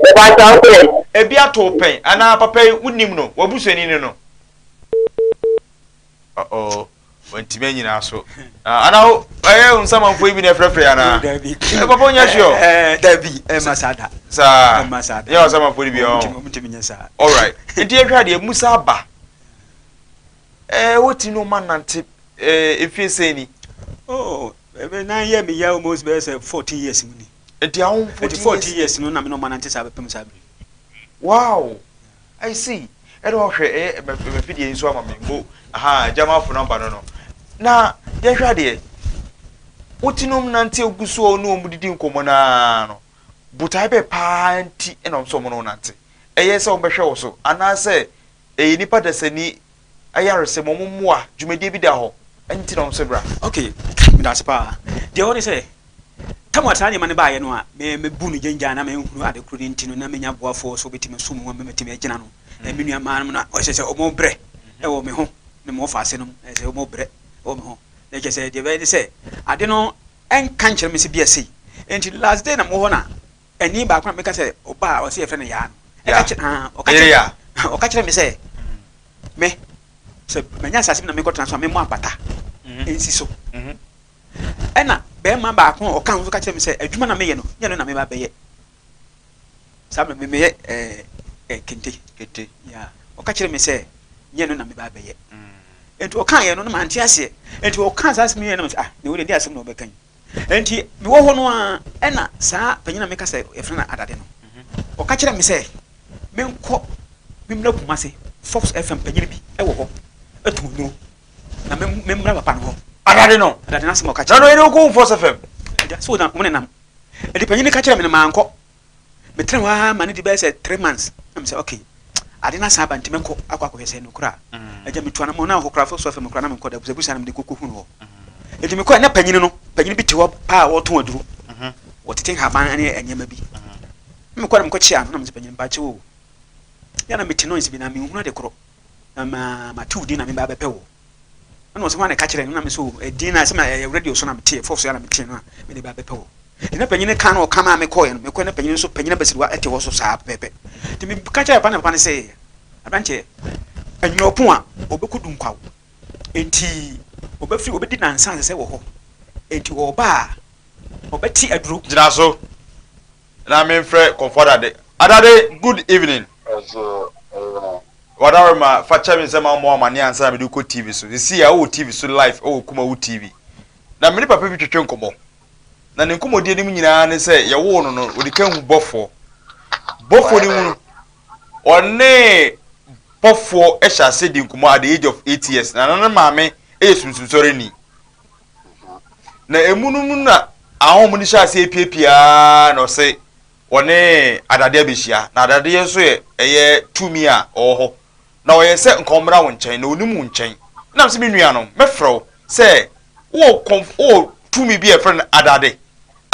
Mepakyɛw sɛ? Ebi ato pɛn anaa papa yi wonim no, w'abusuani no no? Uh-oh, wantumi anyina so. Ah, ana wo ɛyɛ wo nsamanfoɔ yi bi na ɛfrɛfrɛ anaa? Dabi. Eh, papa wonya sure? Eh, dabi, ɛma saa da. Saa. Ɛma saa da. Nyɛ ɔsamanfoɔ no bi ɔn. Ɔmo ntumi nyɛ saa. All right. Nti yɛhwɛ adeɛ Musa aba. Eh, wotumi ne ɔma nante eh, mfie sɛn ni? Oh, ɛbɛ nan yɛ me ya almost bɛyɛ sɛ 14 years mu ni. Nti ahom 14 years. 14 years no na me ne ɔma nante saa bɛpem saa bere. Wow! I see. Ɛna ɔhwɛ ɛyɛ mafidie yi nso ama me mo aha gyamafo nɔmba no no. Na yɛhwɛ adeɛ. Wote nom nante ogu so ne wɔn didi nkɔmmɔ naa no. Botae bɛɛ paa nti ɛna wɔn sɛ wɔn ne wo nante. Ɛyɛ sɛ wɔn bɛhwɛ wo so anaasɛ ɛyɛ nipa dasani ayaresɛm wɔn mmoa dwumadie bi da hɔ nti na wɔn sɛ bra. Ok, medase paa. Deɛ ɛwɔ ne sɛ, tam a saa nneɛma no baeɛ no a me mebu no gyangyan na menhunu ade koro no nti no na menya boafoɔ sɛ ɔbɛtumi aso mu ama matumi agyina no. Na me nua mmaa nom no ɔhyɛ sɛ wɔn brɛ wɔ me ho ne me wɔfaase nom ɛsɛ sɛ wɔn brɛ wɔ me ho. Na kyerɛ sɛ deɛ ɛbɛyɛ ne sɛ ade no ɛnka nkyerɛ me sɛ bi a sei. Nti last day na mewɔ hɔ na Ɛnne baako na meka sɛ ɔba a ɔsɛ yɛfrɛ no Yaa no. Ɛka kyerɛ ah, ɔka kyerɛ ɔka kyerɛ me sɛ me sɛ manya asase bi na mekɔtena so a memmɔ apata mhm. nsi so. Mhm. Ɛna bɛrima baako a ɔka ho nso ka kyerɛ me sɛ adwuma na meyɛ no nyɛ no na meba bɛyɛ. Saa mmerɛ meyɛ ɛɛ eh, kente. Kente. Ya ɔka kyerɛ me sɛ nyɛ no na meba bɛyɛ. Mm. Nti ɔka yɛ no na mante aseɛ. Nti ɔka saa asɛm yɛ no ah na wei de asɛm na ɔbɛka yi. Enti mewɔ hɔ no ara, ɛnna saa panyin a meka sɛ yɛfrɛ no Adade no, ɔka kyerɛɛ me sɛ menkɔ memmra Kumasi, Fox FM panyin bi wɔ hɔ tɔn nnuro, na memmra papa no hɔ. Adade no? Adade no asɛm a ɔka kyerɛɛ me. Na ɔno yɛ ne Fox FM? Ɛda so na wɔn nenam. Enti panyin no ka kyerɛɛ me no, mankɔ. Metena hɔ ara ma no di bɛyɛ sɛ 3 months na mesɛ okay, ade no asan aba nti mɛkɔ akɔ akɔhwɛ sɛ nokorɛ a. Agya metu anamɔ na hɔ koraa fo so afei koraa na menkɔ da busabusa na mede kɔkɔhu no hɔ. Nti mekɔɛ na panyini no, panyini bi te hɔ paa a ɔtɔn aduro. Wɔtete nhaban ne nneɛma bi. Na mekɔɛ na mekɔkyea no na mesɛ panyini mpakyɛw o. Yɛ na mete noise bi na menhunu ade korɔ. Na ma mate wo din na meba abɛpɛ wo. Ɛna ɔsɛ hwan na ɛka kyerɛ no na me so ɛdin na sɛ ma ɛyɛ radio so na metee fɔf so ya na metee no a mede ba bɛpɛ wɔ. Nti na panyin ka na ɔka maa me kɔɛ no mekɔɛ na panyin nso panyin abasiriwa ɛte hɔ so saa pɛpɛpɛ. Nti meka kyerɛ papa na papa no sɛ aberanteɛ anwummerɛ ɔpon a ɔbɛkɔ du nkwaw nti ɔbɛfiri ɔbɛdi nansa sɛ wɔ hɔ nti ɔba a ɔbɛte aduro. Gyina so na memfrɛ Kɔmfo Adade. Adade, good evening. Wadaroma, fa kyɛ me sɛ mammɔ amanneɛ ansa na mede wokɔ TV so. Seesei a wowɔ TV so live wɔ Kumawu TV. Na me ne papa bi twetwe nkɔmmɔ. Na ne nkɔmmɔdie no mu nyinaa ne sɛ yɛwoo no no, ɔdi kan hu bɔfoɔ. Bɔfoɔ no mu no, ɔne bɔfoɔ hyɛ ase di nkɔmmɔ at the age of 8 years. Na na ne maame yɛ sunsumsɔreni. Na emu no mu na ahonhom no hyɛ ase apiapia na ɔse wɔne adadeɛ abɛhyia. Na adadeɛ nso yɛ ɛyɛ tumi a ɔwɔ hɔ. Na ɔyɛ sɛ nka ɔmmra wo nkyɛn na ɔnim wo nkyɛn. Nam sɛ me nua no, mɛfrɛ wo sɛ wowɔ kɔnf wowɔ tumi bi a yɛfrɛ no adade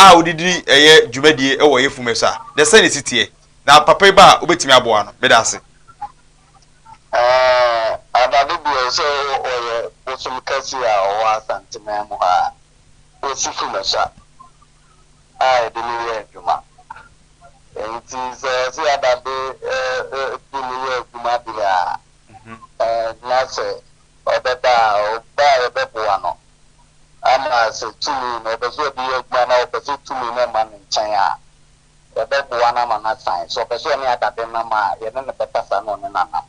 a wode di ɛyɛ dwumadie wɔ ɛyɛ fum so a, na sɛn na ɛsi teɛ? Na papa yi ba a wobɛtumi aboa no. Meda ase. Ɛɛ, adade deɛ sɛ ɔyɛ. bosom kɛse a ɔwɔ Asanteman mu ha a osi Fumesa a yɛde no yɛ adwuma. Enti sɛ ɔse adade de no yɛ adwuma deɛ a, na sɛ ɔbɛba a, ɔba a yɛbɛboa no ama sɛ tumi no ɔpɛ sɛ ɔde yɛ adwuma na ɔpɛ sɛ tumi no mma ne nkyɛn a, yɛbɛboa no ama no asan. Sɛ ɔpɛ sɛ ɔne adade nam a, yɛne no bɛkasa na ɔne no anam.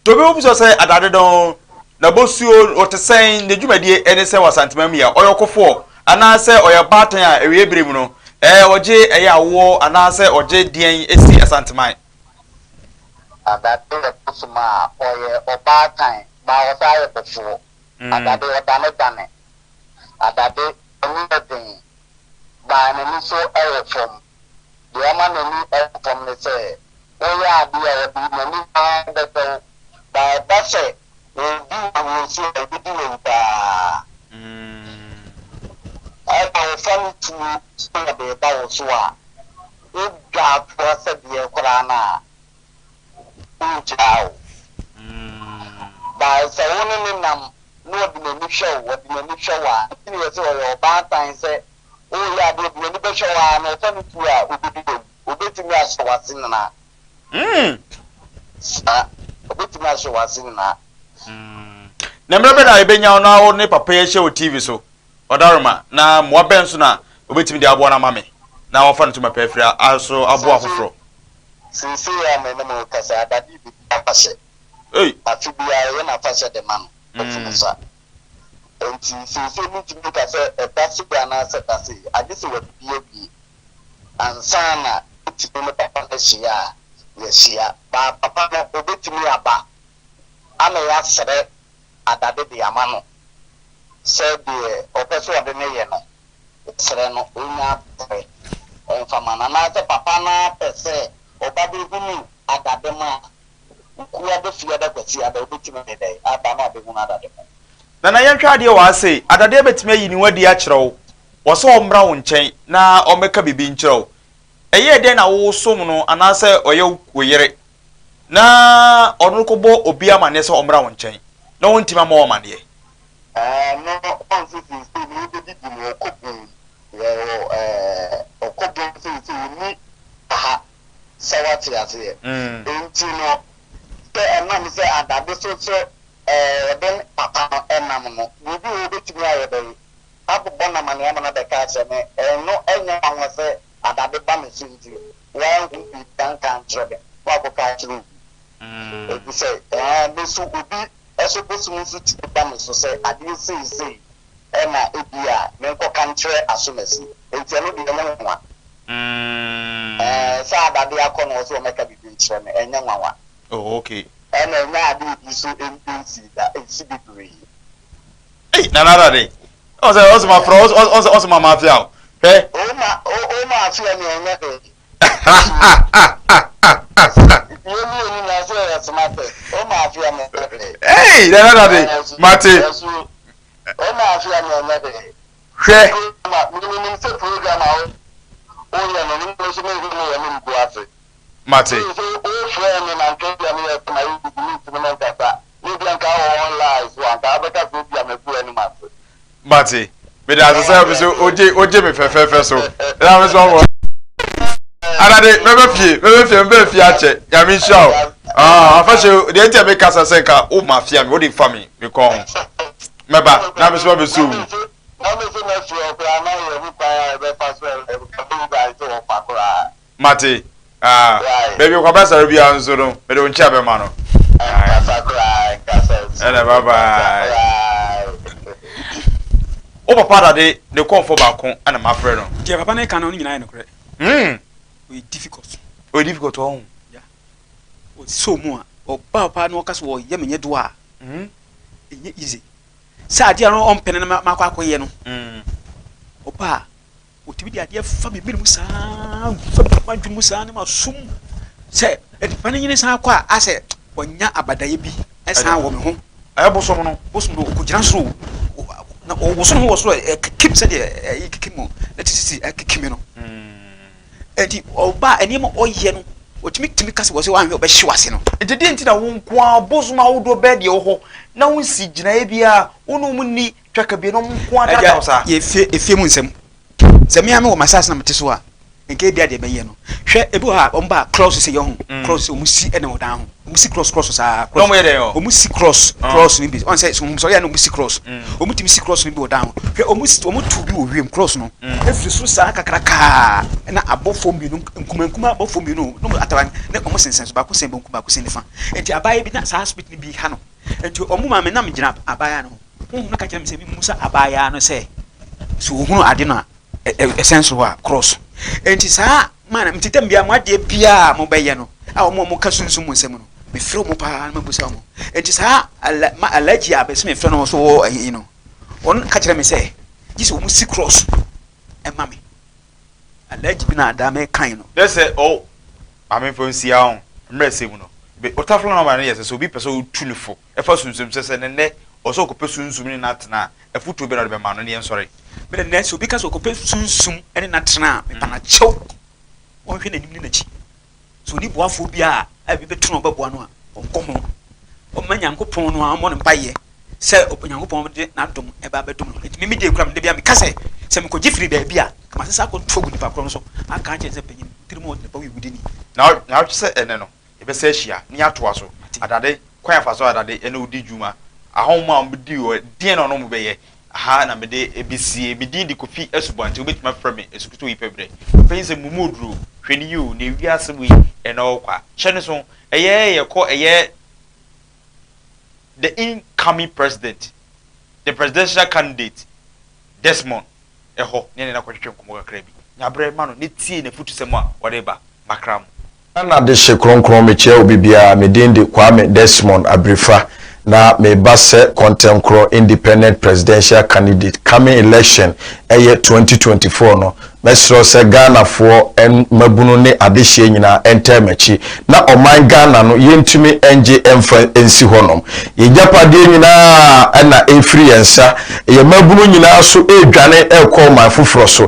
Obi bɛbisa sɛ adade no n'abosuo ɔte sɛn, ne dwumadie ne sɛn wɔ Asanteman mu yi a? Ɔyɛ ɔkofoɔ anaasɛ ɔyɛ baatan a awieeɛ berɛ mu no ɛɛ ɔgye ɛyɛ awoɔ anaasɛ ɔgye deɛn si Asanteman? Adade yɛ bosom a ɔyɛ ɔbaatan baa ɔsan yɛ bɔfoɔ. Adade ɔdanedane. Adade ani yɛ den baa n'ani so wɔ fam. Deɛ ama n'ani wɔ fam ne sɛ woyɛ ade a ɔde n'ani ara bɛhwɛ wo, na ɛba sɛ ɔredi wo awu nso a, ɔbɛdi wo awu paa. Ɛna ɔfa no tuo sɛ ɔde reba wo so a, wodwa atoa sɛ deɛ koraa no a, ɔngyaa wo. But sɛ wo ne no nam na ɔde n'ani hwɛ wo, ɔde n'ani hwɛ wo a, nti na yɛse ɔyɛ ɔbaatan sɛ woyɛ ade a ɔde n'ani bɛhwɛ wo ara na ɔfa no tuo a, ɔbɛdi wo awu. Obetumi ahyɛ w'ase nyinaa. Saa, obetumi ahyɛ w'ase nyinaa. Na mmerɛ bɛn na yɛbɛnya wo na wo ne papa yi ahyia wɔ TV so, Ɔdaroma, na mmoa bɛn nso na obetumi de aboa no ama me na wafa no tuma pɛ afiri a so aboa afoforɔ? Seesei a me ne mo rekasa yi, Adade rebedi afahyɛ. Ei! Afe biara yɛyɛ n'afahyɛ de ma no, ɔto ne sa. Enti seesei mentumi nka sɛ ɛda sei anaasɛ da sei, agye sɛ wadidi awie. Ansa na yɛatumi ne papa no ahyia a, yɛahyia. But papa no, ɔbɛtumi aba ama yɛasrɛ adade de ama no sɛ deɛ ɔpɛ sɛ ɔde no yɛ no, yɛsrɛ no ɔnya abrɛ mfa ma no. Anaasɛ papa no ara pɛ sɛ ɔba bɛhunu adade ma a, Okuada, Fiada, Kwasiada, ɔbɛtumi ayɛ dɛn aba na wabɛhunu adade ma. Nana yɛnhwɛ adeɛ wɔ ha sei, adadeɛ bɛtumi ayi ne ho adi akyerɛ wo Wɔ sɛ ɔmmra wo nkyɛn na ɔmmɛka biribi nkyerɛ wo. Ɛyɛɛ dɛn na wosom no anaasɛ ɔyɛ wo yere na ɔno rekɔbɔ obi amanneɛ sɛ ɔmmra wo nkyɛn na ɔntumi ammɔ wo amanneɛ? Ɛno ɔn sɛ seesei no wobɛdidi no ɔkɔ bun wɔ ɛɛ ɔkɔ bun seesei ɔnni ha sɛ woate aseɛ enti no sɛ ɛnam sɛ adade so sɛ ɛɛ ɔde ne papa no nam no biribi wɔ hɔ ɔbɛtumi ayɛ dɛn abobɔ no amanneɛ ama no abɛka akyerɛ me, ɛno nyɛ nwanwa sɛ adade ba me so nti, wanhu biribi anka ankyerɛ me, na wakɔka akyerɛ obi. Efisɛ ɛɛ, me nso obi so bosom nso tumi ba me so sɛ adeɛ seisei na ebia menkɔka nkyerɛ asomasi, enti ɛno deɛ ɛnyɛ nwanwa. Ɛɛ, sɛ adade akɔ na ɔse ɔmmɛka biribi nkyerɛ me, ɛnyɛ nwanwa. Oh, okay. Ɛna ɛnyɛ ade a ebi nso nsii da, esi bebree. Ei, Nana Adade. Ɔsɛ ɔsɛ ma frɛ ɔsɛ ɔsɛ ma mafia o. Hwɛ. O ma o o mafia ni ɛnyɛ hwee. Yɛn mmienu na sɛ yɛ smartest. O mafia ni ɛnyɛ hwee. Ei, Nana Adade, mate. O mafia ni ɛnyɛ hwee. Hwɛ. Menim sɛ program a woyɛ no, me nso menhwɛ ne yɛ me ngu ase. Mate. So wofrɛɛ me na nka ebia meyɛ sɛ mayɛ busy mentumi ne nkasa na ebia nka wɔ online so a nka wobɛka sɛ ebia magu w'anim ase. Mate. Meda ase sɛ me so ogye ogye me fɛfɛɛfɛ so. Na me so ɔwɔ. Adade mɛbɛ fie mɛbɛ fie mɛbɛ fie akyɛ nyame nhyira wo. Ah afahyɛ deɛ nti a mekasa sɛ nka wo ma fia me wode fa me me kɔn ho. Mɛba na me so mabɛsɔ mu. Na me so mɛfie hɔ koraa na yɛhu kwan a yɛbɛfa so a ɛbɛyi sɛ wɔfa koraa. Mate. Ah, baabi Kwabena Sare biara nso no, mede wo nkyea bɛma no. Nkasa koraa, nkasa nso. Ɛna bye bye. Wo papa dade ne kɔnfɔ baako ɛna mafrɛ no. Deɛ papa no ka no ne nyinaa yɛ nokorɛ. Ɔyɛ difficult. Ɔyɛ difficult ɔho. Yeah. Ɔsɔ mu a, ɔba paa na ɔka sɛ ɔyɛ menyɛ do a, ɛnyɛ easy. Sɛ adeɛ a ɔmpɛ no na makɔ akɔyɛ no, ɔba a, Wɔtumi de adeɛ fa me mene mu saa fa m'adwene mu saa ne m'asom sɛ nipa no nyini san kɔ a asɛ ɔnya abadaeɛ bi san wɔ me ho. Ɛyɛ bosom no. Bosom no ɔkɔgyina soro na ɔwoso ne ho wɔ soro ɛkekem sɛdeɛ ɛyi kekem na tisisi ɛkekem no. Ɛnti ɔba a nneɛma ɔyɛ no. Wɔtumi tumi ka sɛ wɔ sɛ woanhwɛ wɔbɛhye w'ase no. Nti deɛ nti na wo nko ara bosom ahodoɔ bɛɛ deɛ wɔ hɔ na wonsi gyinaeɛ biara, wo ne wɔn nni twaka biara na wɔn nko ara taataa wo saa? Agya, yɛ fie, efie mu nsɛm. Sɛ me ara mewɔ m'asase na mete so a, nka ebia deɛ mɛyɛ no. Hwɛ, ebi wɔ hɔ a, wɔn ba a, cross sɛ yɛ ho, cross sɛ wɔn si ɛna wɔ dan ho. Wɔn si cross cross saa, cross. Na wɔn yɛ dɛn hɔ? Wɔn si cross, cross no bi. Wɔn sɛ, sɛ wɔn sɔre a na wɔn si cross. Wɔn tumi si cross no bi wɔ dan ho. Hwɛ, wɔn si, wɔn tu bi wɔ wiem, cross no. Efiri soro saa kakrakaa, ɛna abɔfoɔ mmienu, nkuma nkuma abɔfoɔ mmienu, na wɔn ataban, na wɔn sensɛn so, baako sɛn benkum, baako sɛn nifa. Nti abaayewa bi na saa spirit no bi ha no. Nti wɔn maame nam gyina abaayewa no ho. Honhom no ka kyerɛ me sɛ memmisa abaayaa no sɛ, sɛ ɔhunu ade no a, ɛsɛn soro hɔ a, cross. Enti saa man no, nti tam biara mo adeɛ biara a mobɛyɛ no, a wɔn a wɔka sunsum mu nsɛm no, mefrɛ wɔn paa na mabisa wɔn. Enti saa ma alagye a bɛsɛ mefrɛ no so wɔ ayi no, wɔn ka kyerɛ me sɛ, gye sɛ wɔn si cross ɛma me. Alagye bi na adaa mɛkan no. Dɛ sɛ ɔ maame mfa nsi ara ho mmerɛ sɛ mu no, ɔtafla nɔma no yɛ sɛ sɛ obi pɛ sɛ ɔtu ne fo Ɛfa sunsum sɛ sɛ ne nnɛ ɔwɔ sɛ ɔkɔpɛ sunsum ne no atena a, afotuo bɛn na ɔde bɛma no? Ne yɛnsɔre. Me de nnɛ sɛ obi ka sɛ ɔkɔpɛ sunsum ne no atena a, mepa no kyɛw, ɔnhwɛ n'anim ne n'akyi. Sɛ ɔnni boafoɔ biara a bi bɛto no a ɔbɛboa no a, ɔnkɔ ho. Ɔmma Nyankopɔn no ara ɔmmɔ no mpaeɛ sɛ Onyankopɔn de n'adom ɛba abɛdom no. Enti me me deɛ kura me da biara meka sɛ, sɛ mekɔgye firi baabi a, nka masesa akɔto agu nipa korɔ no so aka akyerɛ no sɛ panyin, wo tirim ɔdene pa woyɛ wudini. Na naawɔtwe sɛ ɛnnɛ no, Yɛbɛsan ahyia na yɛatoa so. Adade, kwan a fa so a adade ne wo di dwuma, ahɔho a wɔbɛdi hɔ, deɛn na ɔne wɔn bɛyɛ? Aha na mede bɛsie. Me din de Kofi Asubɔnten. Wobɛtumi afrɛ me Asukutu Oyipɛberɛ. Papa yi sɛ mmu oduro. Hwɛ no yie o, na ewiase wei ɛna ɔrekɔ a. Hyɛ no so. Ɛyɛ yɛkɔ ɛyɛ the incoming president, the presidential candidate, Desmond ɛhɔ ne yɛne no akɔtwetwe nkɔmmɔ kakra bi. Nya berɛ ma no na tie n'afutusɛm a ɔde reba. Makra mo. Ghana dehye kronkron mekyia obi biara me din de Kwame Desmond Abirifa na meba sɛ kɔntɛnkorɔ independent presidential candidate coming election ɛyɛ 2024 no mɛsrɛ sɛ Ghanafoɔ mmabunu ne adehyeɛ nyinaa ɛntɛɛ makyi na ɔman Ghana no yɛntumi ɛngye ɛmfa ɛnsi hɔ nom yɛn gyapadeɛ nyinaa ɛna ɛfiri yɛn nsa yɛn mmabunu nyinaa so ɛredwane ɛrekɔ ɔman foforɔ so.